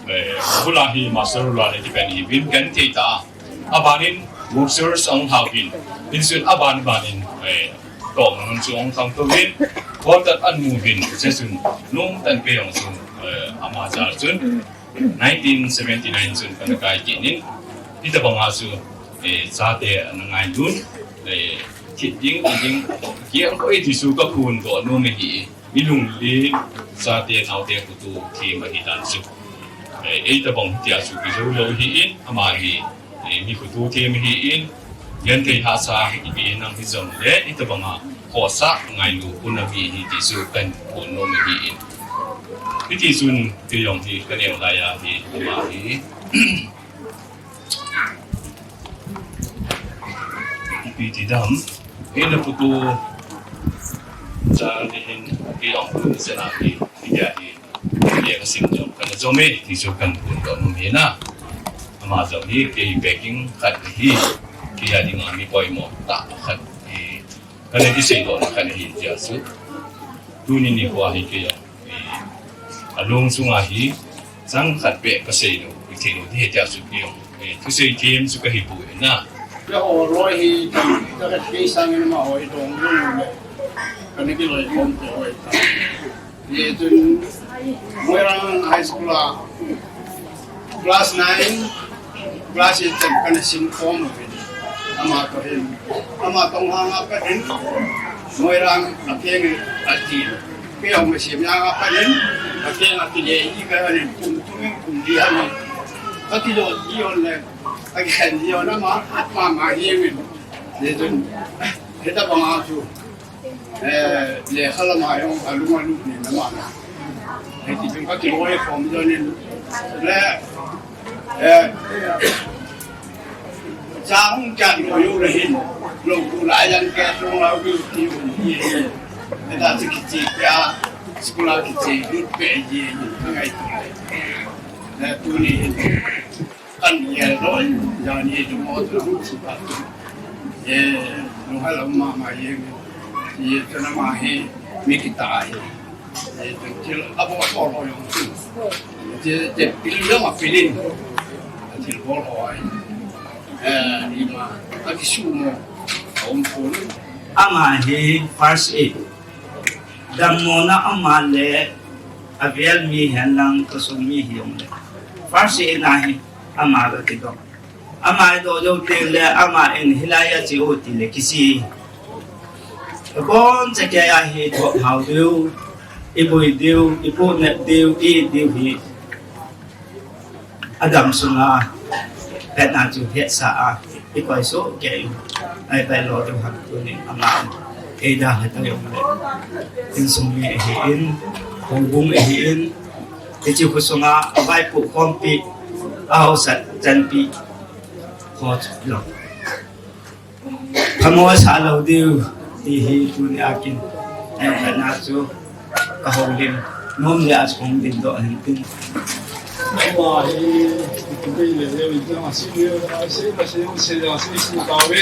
eh, bula hi master roll a le kipen hiuvin, genthei tah a. Abanin boxers ahung lha uvin, hichun aban banin, eh, tohna hon chu ahung khangtou uvin, quarter amu uvin, hiche chun nungtan kei jong chun, eh, ama jal chun, nineteen seventy nine chun kana kai kit in, hitobang a chu, eh, chate ana ngailun, eh, thit ding, ti ding, kiang koi ti chu kaphondoh nom ahi, mi lunglen, chate naote khutu them ahi dan chu. Eh, hitobang tia chu kijou lou ahin, ama hi, eh, mi khutu them ahin, genthei hahsa ipi hinam hijongle, hitobang a khohsah ngailu puna mi ahi ti chu kahin phon nom ahin. Hiti chun kei jong hi kaneo lai a hi, ama hi. Ipi ti dam, eina putu cha ni hin, kei jong pu ni sena hi, hi dia hi, lekha sim jong kana jom e, ti chu kahin phondoh nom ahi na. Ama jong hi, kei packing khat ahi, kei a dinga mi poimo tah khat ahi. Kana kiseidoh na khat ahi tia chu. Tuni nikho hi kei jong, eh, alung sunga hi chang khat beh kasei lou, kasei lou ding ahi tia chu kei jong, eh, thusei them chu kahi poi na. Keiho loi hi, ka, ka kei sangin amaho hi dong lou le. Kana kiloi khom keiho hi. Hichun Moirang High School a class nine, class eight ten kana sim khom uvin. Ama toh hin, ama toh hanga pat in, Moirang a keng a tin. Kei jong sim hanga pat in, a keng a kile i ka anin, kum tum in kum li anin. Ka kilo di on le, a keng di on ama, ama ma hi min. Hichun, hitobang a chu. Eh, lekha lama jong alung alut nin ama na. Hiti chun kakiloi khom jong in. Le, eh, cha hung chat loi u le hin. Lou tu lai jang ke tung lau ki ti u ni. Hita chi kichi pia, school a kichi lut pe ji ni. Ka ngaito. Le tuni hin. Kan ye loi, jani tu mo tu, eh, lunghel mama ye, ye tu nama hi, mi kita hi. Eh, tu til abo ko lo jong tu. Je, je pil jong a pilin. Til ko lo ai. Eh, ima, aki su mo, om pun. Ama hi first aid. Dammo na ama le, avel mi hen lang, kasung mi hi jong le. First aid na hi, ama kakidong. Ama idoh jou teng le, ama in hilai a che u tile kisi. Abon chakei a hi thop hao diu, ibui diu, ipu nep diu, i diu hi. Adam sunga, pet na chu het sa a, ikoi so kei. Ai pai lo diu hak tu ni ama. Ei da hai ta jong le. Insung mi ahi in, houbung ahi in, Hiche khosunga avaipoh khompi, ahaosat chanpi, ho chu lo. Phamo sa lou diu, ti hi tuni a kin. Neokhat na chu, kahoulim, nom le a chu hung dingdoh hin tin. Ama hi, tumei le le, ita ma si le, a si ma si, si le, si si ta ve.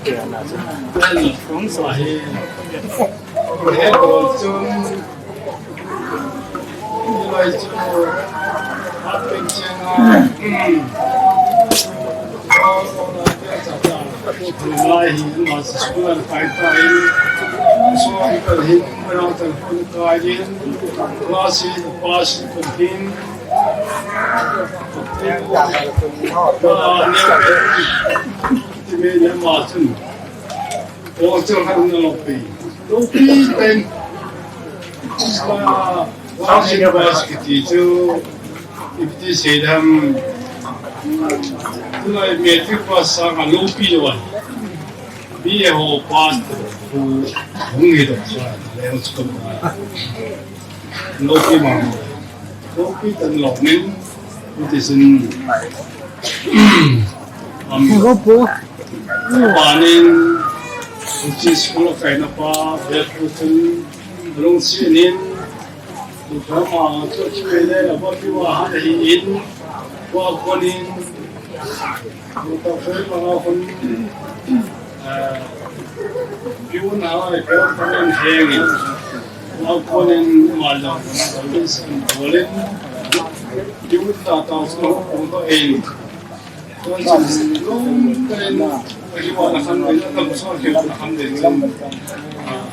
Ela, ama hi, he ko chun, ni lai chu, a pen chen a, hmm. Lai hi, ma si school a kai kai, so, hi ka hin, ma na ta ko kai hin, class hi, pass ko hin, Lopi mama. Lopi tan lou min, it is in, um, Go po. Panin, which is full of kind of, uh, breadfruit and long sinin, Upama, to chimele, apa piwa hana hi in, wa konin, Utafe manga hun, eh, piun ha, eh, piun panan hengin. Wa konin malam, police and bolin, piun ta ta so, ko to in. Ko chin lum pen, ko ji wa na kan, ko ji wa na kan, ah,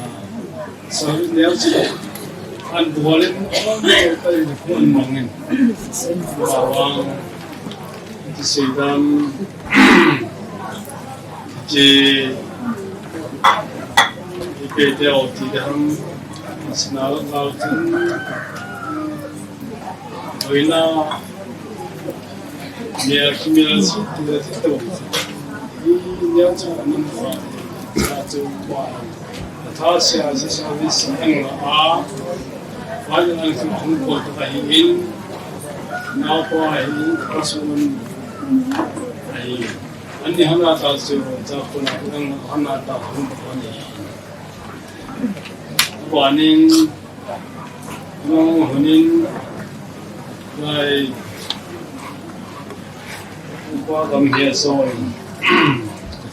Sa neo chi an bualin an mangin. Bawang ti seidam ti pe te o ti dam sna la tin. Doina Mel, mel si, mel si to. Ni mel chu aman fa, sa chu wa. Tha sia si sa ni si ang la a. Fa ni ang si ang ko ta hi in. Na ko hi in, ka su man. Ai. Ani hana ta su, ta ko na ang hana ta hung ko ni. Wa nin Nung hunin, lai, upa gam hi a sawin,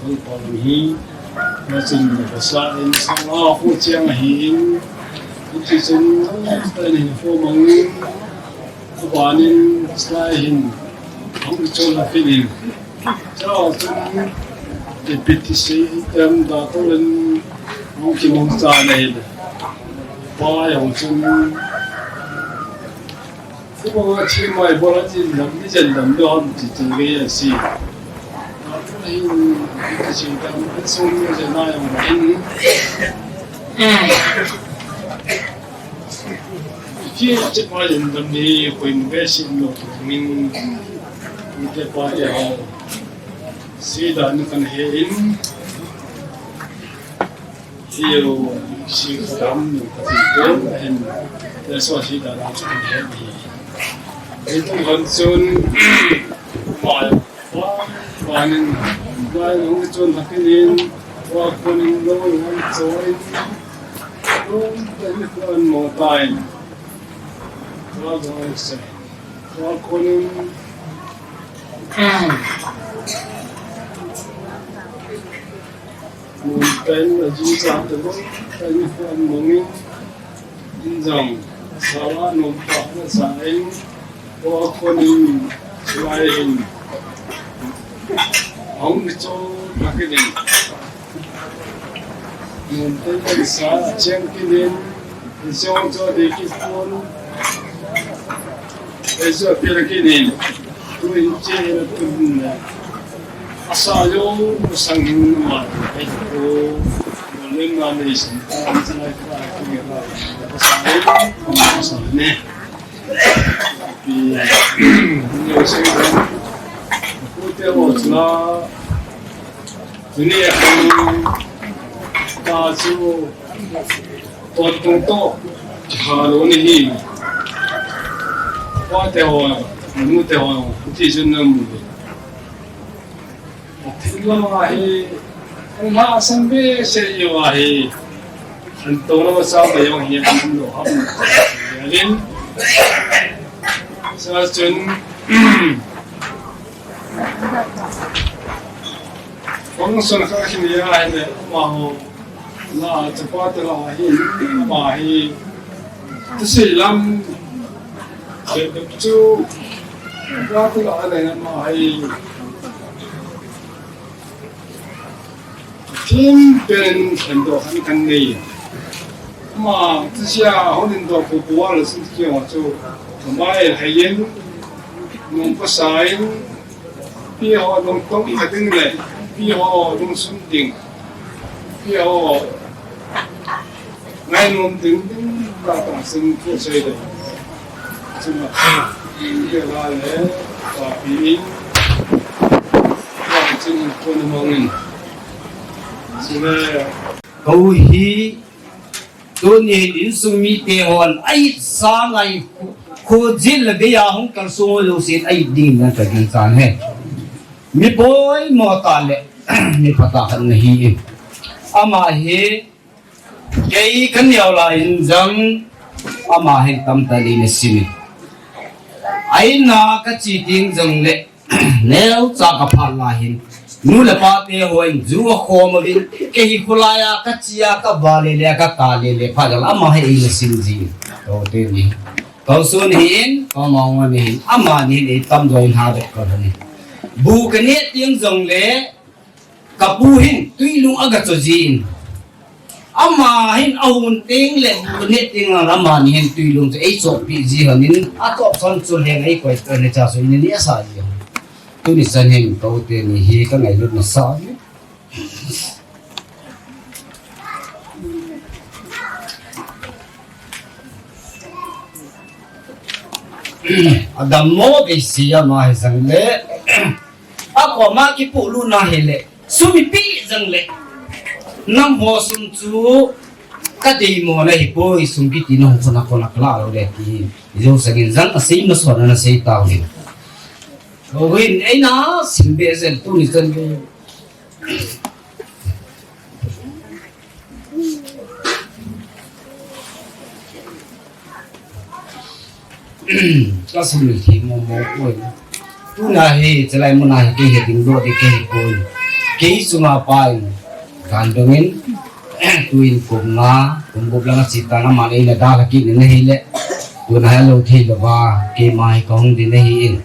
upa gam hi, na chin na ka sa in, sa nga hu chiang a hi in, in chi chun, ta ni hu mang, upa nin, sa hin, hong chun la pin in, Chao chun, ipi ti sei, tem da to len, hong ki mong cha nei le. Pa yong chun, ku mong a chi mai bol a chi lam, ni jen lam lo ham chi chi ve a si. Da to hin, ipi ti sei, tem, sum ni jen na yong in. Ki che pa yin dam ni ko in ve si lo to min ni te pa te ho. Si da ni kan he in. Yo si dam ni ka ti ko hin. Te so si da na kan he ni. Ni tu han chun ma Wa, wa nin, wa nin hong chun hakin in, wa konin lo hong chun, lo tani kuan mo tain. Wa hong se, wa konin, mo tain, a jin sa te lo tani kuan mo ngin. Injong, sawa nom pa na sa in, ko konin, sulai in. Hong cho na kinin. Nom te sa cheng kinin, injong cho de ki pon. Eso pira kinin. Tu in che na tu na. Asa yo sang hin ma. Ai ko. Mo le ma le sin. Asa yo. Asa ne. Tuni a kan ta chu ton tong to ha lo ni hi. Pa te ho, nu te ho, ti chu na mu. Thil lama hi, an lhahsam behseh jeh uva hi, an tona masa bai jong hi an um lou ham. Alin, sa chun, Function kha khin ya ne, amaho la chapa te la hi, ama hi, tisi lam, de, de, chu, chapa te la ne, ama hi, Thim pen khen doh khan kan nei. Ama, tisia hon in doh pu pu a lo sin tisia chu. Ama e hai yen, nung pasal in, pi ho nung tong kha ding le, pi ho nung sun ding, pi ho Ngai nom ding ding ta ta sin ko sei de. Chuma. Ke la le. Pa pi in. Wa chin ko ni mong in. Sile. Ko hi. Tuni insung mite hon. Ai sa ngai. Ko jil le be ya hung kal sung lo sin ai ding na ta ding san he. Mi poimo tah le. Mi phatah khat na hi. Ama hi. Kei ka neo lai in jong ama hin tamtah in eina sim in. Aina ka che teng jong le neocha ka phat lai hin. Nu le pa te hon ju a khom uvin kei hi khulai a ka che a ka va le le ka ta le le phat jong ama hin eina sim jin. Ko te ni. Ko sun hin, ko mong ni hin. Ama ni hin ei tam jong in ha de ko ni. Bu ka ne teng jong le Ka pu hin tuilung aga cho jin. Ama hin ahung teng le bu ne teng le ama ni hin tuilung cho ei cho pi ji hanin a to son cho le ngai koi to ne cha so ni ni asa ji. Tuni chan hin ko te ni hi ka ngailutna sa ji. Adam mo be si ama hi jong le. A koma kipuilut na hile, sum ipi jong le, nangho sum chu ka deimo na hipoi, sum kiti na hung khona khona kala lo le ti. Jou sangin jong asei masot na sei tau hin. Ko hin eina sim be jeng tuni chan ve. Ka sum le thi mo mo ko. Tuna hi, chalai muna hi, kei hi ding doh ding kei hi ko. Kei sunga pa in, kan dong in, tu in kum nga, kum gup langa chi tanga man eina da la ki ni na hi le. Tuna hi lo thi lo ba, keima hi ka hung ding na hi in.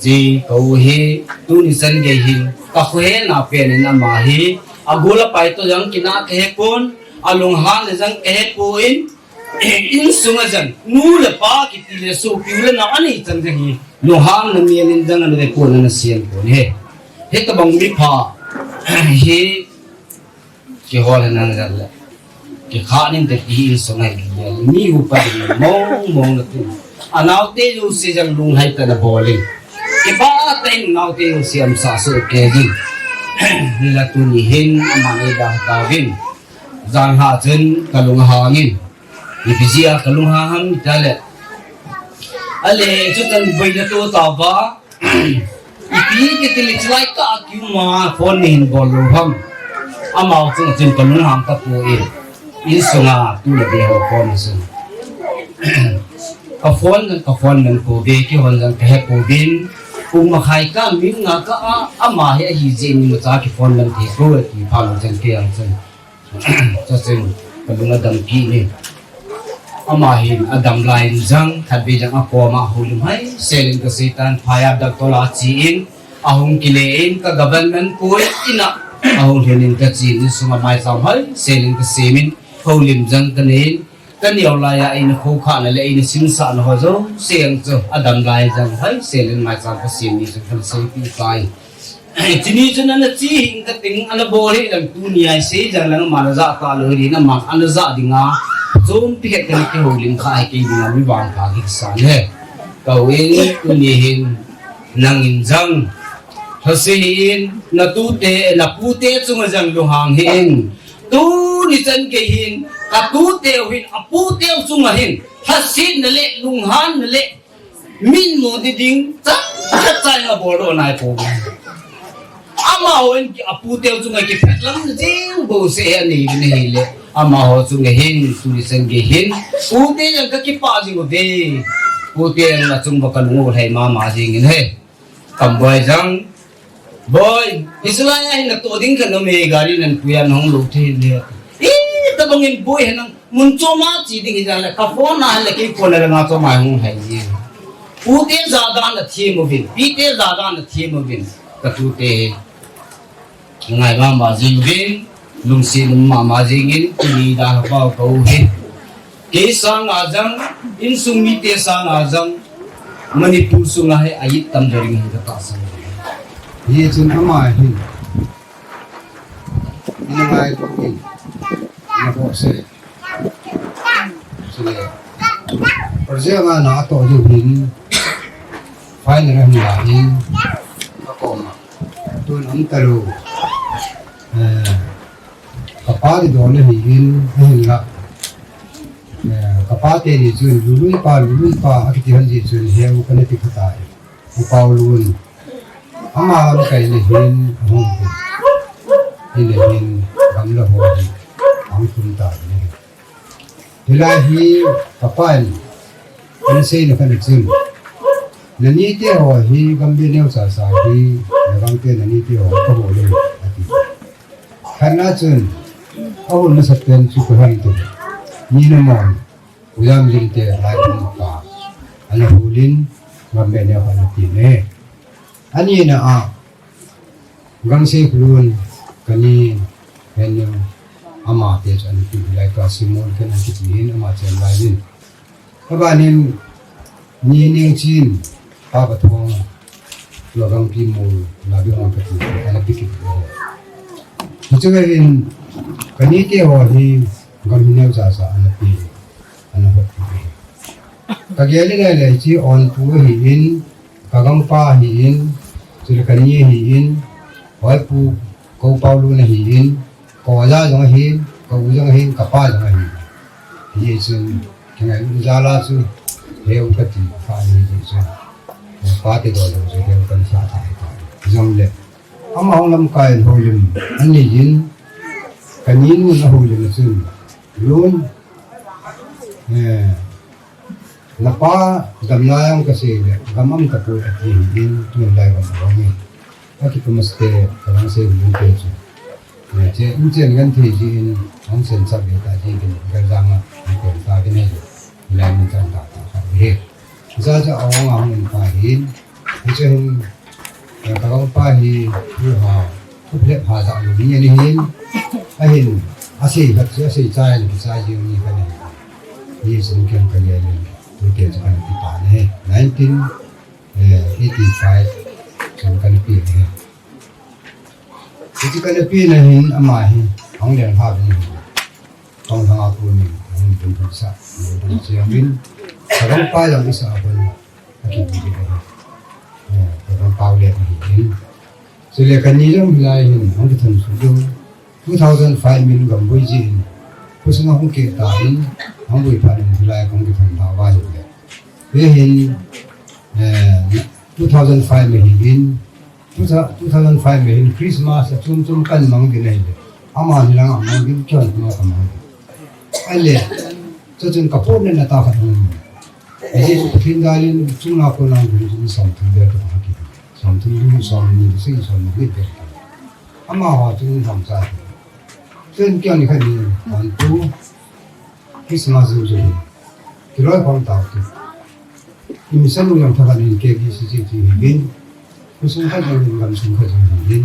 Chi ko hi, tuni chan gei hin, ka khohel na pen in ama hi, a gol a pai to jong kina ka he pon, a lunghan le jong ka he pon, Insunga jong, nu le pa kiti le sopi u le nao anei chan jong hi, lunghan na mial in jong ana ve pon ana siam pon he. Hitabang mipha hi, kihol na jong le. Kikha nin te ti insunga hi le. Mi upa ding mong mong na tu. Anaote jouse jong lunghai tah in abol in. Kipah tah in naote jouse amasa soh kei jin. Hila tuni hin, ama nei da tauvin. Jan ha chun ka lunghang in. Ipi jeh a ka lunghang ham itile. Ale, chutan boina to tauva. Ipi ti ti le chulai ka kiuma phone nei hin bol lou ham. Amau chunga chun ka lunghang tapoi. Insunga tu le be ho phone sun. Ka phone, ka phone man pouvin, kihon jong ka he pouvin. Pung makhai ka min nga ka a, ama hi ahi jeh in imacha ki phone man thei poi, ti phalou chun kei jong chun. Chuchun, ka lung adampi in. Ama hin adam lai in jong, khatvei jong akoma houlim haisel in ka seitan phai a doctor a che in, ahung kile in, ka government poi in a, ahung lhun in ka che in, insunga maicham haisel in ka sem in, houlim jong ka nei in, ka neo lai a eina khoukhah na le eina simsah na ho jouse jong chu, adam lai jong haisel in maicham ka sem ni chu ka na seipi tai. Chuni chun ana che hing ka ting, ana bol hih lang tuni a isei jong lang aman ajah talou hi ding, aman ana jah dinga. Chompi khat kana kihoulim kha hi kei dinga mi vangpha kisa ne. Ka u in tuni hin nangin jong. Lhase hih in, na tute, na pute chunga jong lunghang hih in. Tuni chan gei hin, ka tute u hin, apute u chunga hin. Lhasetna le, lunghanna le, Min mo ti ding, chang khat cha in abol doh nai pou. Amahon aputeu chunga kiphet lam jing bouseh anei uvin ahile. Amaho chunga hin, tuni chan gei hin. Pute jong kakipah jing uve. Pute, nang achung ba kalung u lhai mama jing in he. Kam boi jang. Boi, hichu lai a hin natoh ding khat nom e, gari nan pui a nahung lou thei le. Ih, tabang in boi, hinang mun chom a che ding hijong le, ka phone a le, kei phone a le nga chom a hung lhai ji. Pute jadan na them uvin, pite jadan na them uvin, ka tute. Ngai mama jing uvin, lungset um mama jing in, tuni dan a pau ka u hi. Kei sang a jang, insung mite sang a jang, Manipur sunga hi a it tam ding hi ka tahsan. Hichun ama hin, ina ngai ko in, ina ko se. Chule, project a natoh diu hin, final a hin la hin, ka koma. Tun um talou. Eh, Ka pa ti don ahi in, ahinla. Eh, ka pa teni chun, Lului pa, Lului pa, akiti hon jeh chun, heu kana ti kha tai. U Paulun. Ama lamkai le hin, ahung hi. Hile hin, gamla ho hi. Ahung tum tai. Hilai hi, ka pan, kana seina kana chun. Nanite ho hi, gambih neo cha cha hi, nagangte nanite ho, ka ho le, ati. Khatna chun, ahol masat pen chu ka hon tu. Ni na mon, u Jamlim te lai pum pa, ana holin, gambih neo kana ti ne. Ani na a, Gangsei Kholun, kani, henu, ama te chu ana ti lai ka Simon kana ti hin ama chen lai in. Abanin, ni ning chin, pa ka thong, lo gang pi mu, la bi hong ka ti, ana ti ki. Hichu hin, kani te ho hi, gam neo cha cha ana ti, ana hot ti. Ka gel le le chi on pu hi in, Ka gangpa ahin, chule kani ahin, hoi pu, ka u Paulun ahin, ka oja jong ahin, ka u jong ahin, ka pa jong ahin. Hichun, kingai u jal a chu, heu kati, ka ni hichun. Ka pa te do jong chu heu kan sa ta hi ta. Jongle, ama hung lamkai in holim, ani jin, kani nu na holim chun, lun, eh, Napa damna jong kasei le, gam am tapoi ati hin, tun lai gam a hung in. Akipumste, ka lang sei hun te chu. Che, in chen gan thei ji in, hung sen sap le ta ji in, gal jang a, hung pen ta ji ne ji. Lai min chan ta ta ka he. Jaja a hung a hung in pa hin, Hiche hin, eh, ka gangpa hi, hi ha, khup lep ha ja lo ni ani hin, ahin, asei khat chu, asei chai ni, chai jing ni khat ni. Hichun ken ka ngen in, tute chu kana pe ta ni. Nineteen, eh, eighty-five, chun kana pe ni. Hichu kana pe na hin, ama hi, hung leng ha ni. Tong thang a pu ni, hung bun bun sa, hung bun sa min, ka gangpa jong isa a bun. Aki bun bun. Eh, ka gangpa u le ahi hin. Chule kani jong hilai hin, hung kithon su jong. Two thousand five min gam bui ji hin. Khosung a hung ke ta hin, hung bui phat hin hilai hung kithon ta va hin le. Ve hin, eh, two thousand five min hin, Two thou-, two thousand five min hin Christmas a chom chom kan mang din ahile. Ama ni lang a mang din chon ma ka mang din. Ahile, chuchun ka pon na ta khat hung. Ahi chu Pathen dalin chunga ko lang din chun som thum vel ka hung ki. Som thum din som ni sei som ni vel. Ama ho chun hom cha. Chun kya ni khat ni, an tu. Christmas jing jing. Kiloi khom tau ti. Imisanu jong thakhat in K B C C ti hi hin. Khosung khat jong hin, gamsung khat jong hin.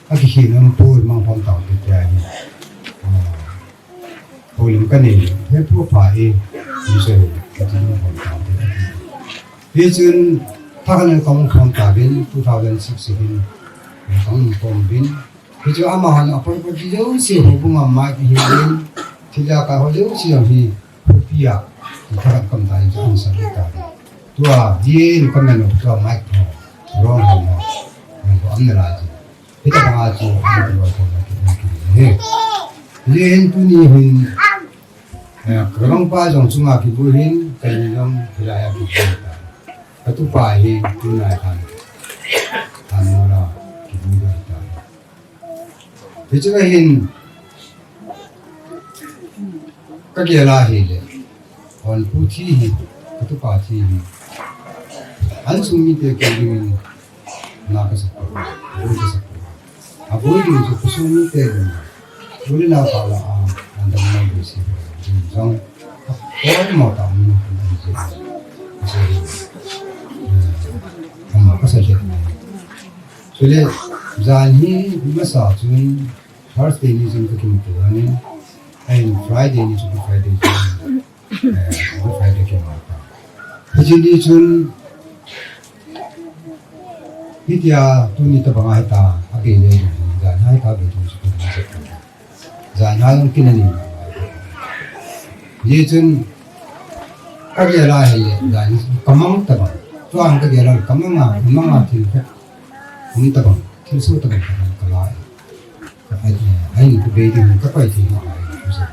Akikhen um poi, mang khom tau ti tia hin. Ah. Holim ka nei, he pu pa e, imisanu, kati mang khom tau ti. Hichun, thakhat in kong khom tau hin, two thousand six hin. Kong khom bin. Hichu ama hon a property jouse houbung a mic hi in, thil a ka ho jouse jong hi, khopi a, thakhat kam ta in chu an sa ta. Tua, din ka men tua mic ho, rong ho mo, rong ho am na la chu. Hita bang a chu, an ka lo ko na ki, ki, he. Ye hin tuni hin, eh, ka gangpa jong chunga kibui hin, ka ni jong hilai a kibui ta. Ka tupa hi, tunai khan, khan mo la, kibui ta. Hichu ahin, ka gel a hile, hon pu thi hi, ka tupa thi hi, An sung mite kei dingin na ka sak ko, boi ka sak ko. A boi ding chu khosung mite ding. Uli na pa la a, an dam na boi si. Ding jong. Oi mo ta mo na ka na ji. Ka sa ji. Eh, ka ma ka sa ji. Chule, jan hi masa chun Thursday ni chun ka kimuto ahin, ahin Friday ni chun Friday chun. Eh, Good Friday kei mata. Hiche ni chun, hitia tuni tabang a hita, a bei le, jan a hita bei tuni chu, jan a jong kin ani. Ni chun, ka gel a hile, jan ka mang tabang. Tua ka gel a ka mang a, mang a thil ka, um tabang, thil so tabang ka mang ka la. Ka ai, ai, ka bei ding, ka pai thei ma ai, ka sa.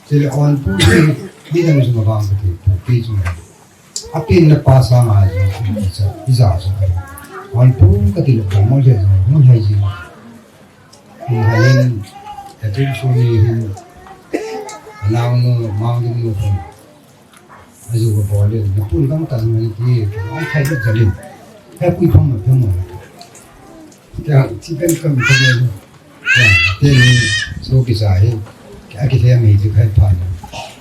Chule onpu hi, midang jong abang ka thei, pu kei jong. A pen na pa sanga jong, i cha, i ja jong. Onpu ka ti le, ka mo le jong, mo hai jing. Mo hai jing, ka ti su ni hin. Anang mo, mang jing mo. Ajo ka bol le, na pun kang tan ngan ti, ka ang khai le jalin. Ka pui kham ma pham ma. Ka ti kan kam ka le. Ka te ni so ki sa hi. Ka ki le mi ju khai pha.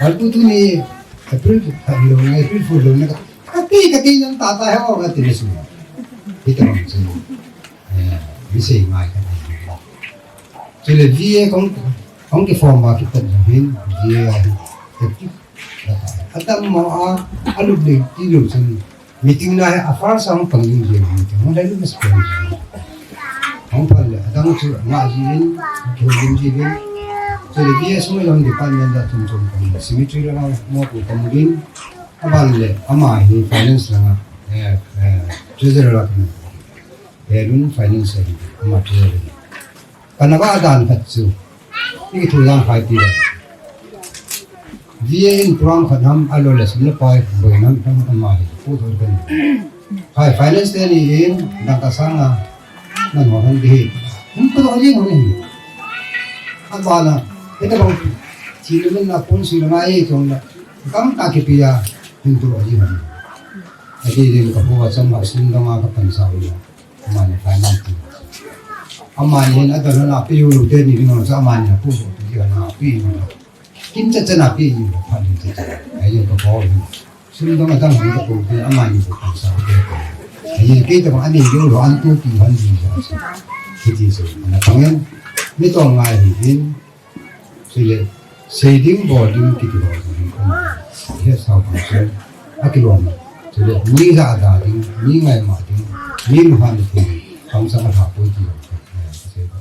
Al tu tu ni, April, April lo ni, April Fool lo ni. Ka ti, ka ti nang ta ta ho ka ti ni su. Kita bang su. Eh, mi sei ngai ka. Chule V A kong, kong ki form ba ki tan jong hin, V A hi, active. Atam mo a, alup le, ti lo chun, meeting na hi, a first a hung pang jing jing, meeting, hung lai lu mas pang jing. Hung pang le, adang chu, nga jing in, ki hung jing jing in. Chule V A sung jong department da chom chom pang, cemetery la mo pu pang jing. Aban le, ama hi finance la nga, eh, eh, treasurer la nga. He lun finance hi, ama treasurer. Kana ba dan khat chu. Ni thu lang phai ti. V A in program khat ham a lo le sum le pai boi nam ham ama hi. Pu thon kan. Hai finance te ni in dang ka sanga. Nan ho han di. Hum ko ji ho ni. Abana. Ita bang. Chi le men na pun si le ngai chong na. Kam ta ki pia. Hum to ji ho ni. Ati din ka pu wa cham ha sum dang ka pan sa wi. Amani finance ti. Amani hin adon na pi u lu te ni ring sa amani na pu so ti na pi u. Kim cha cha na pi u pha ni cha cha. Ai yo ka ko ni. Sum dong adang ni ka pu te amani ko ka sa te ko. Ai ye ke ta ani yo lo an tu ti han ni sa. Ki ti so. Na pangen. Mi to ngai hin. Chule, sei ding bol ding kiti ho ding. He sao pa se. A kilom. Chule, mi ja da ding, mi ngai ma ding, mi lu han ding. Kam sa ma ha poi ti. Sei ba.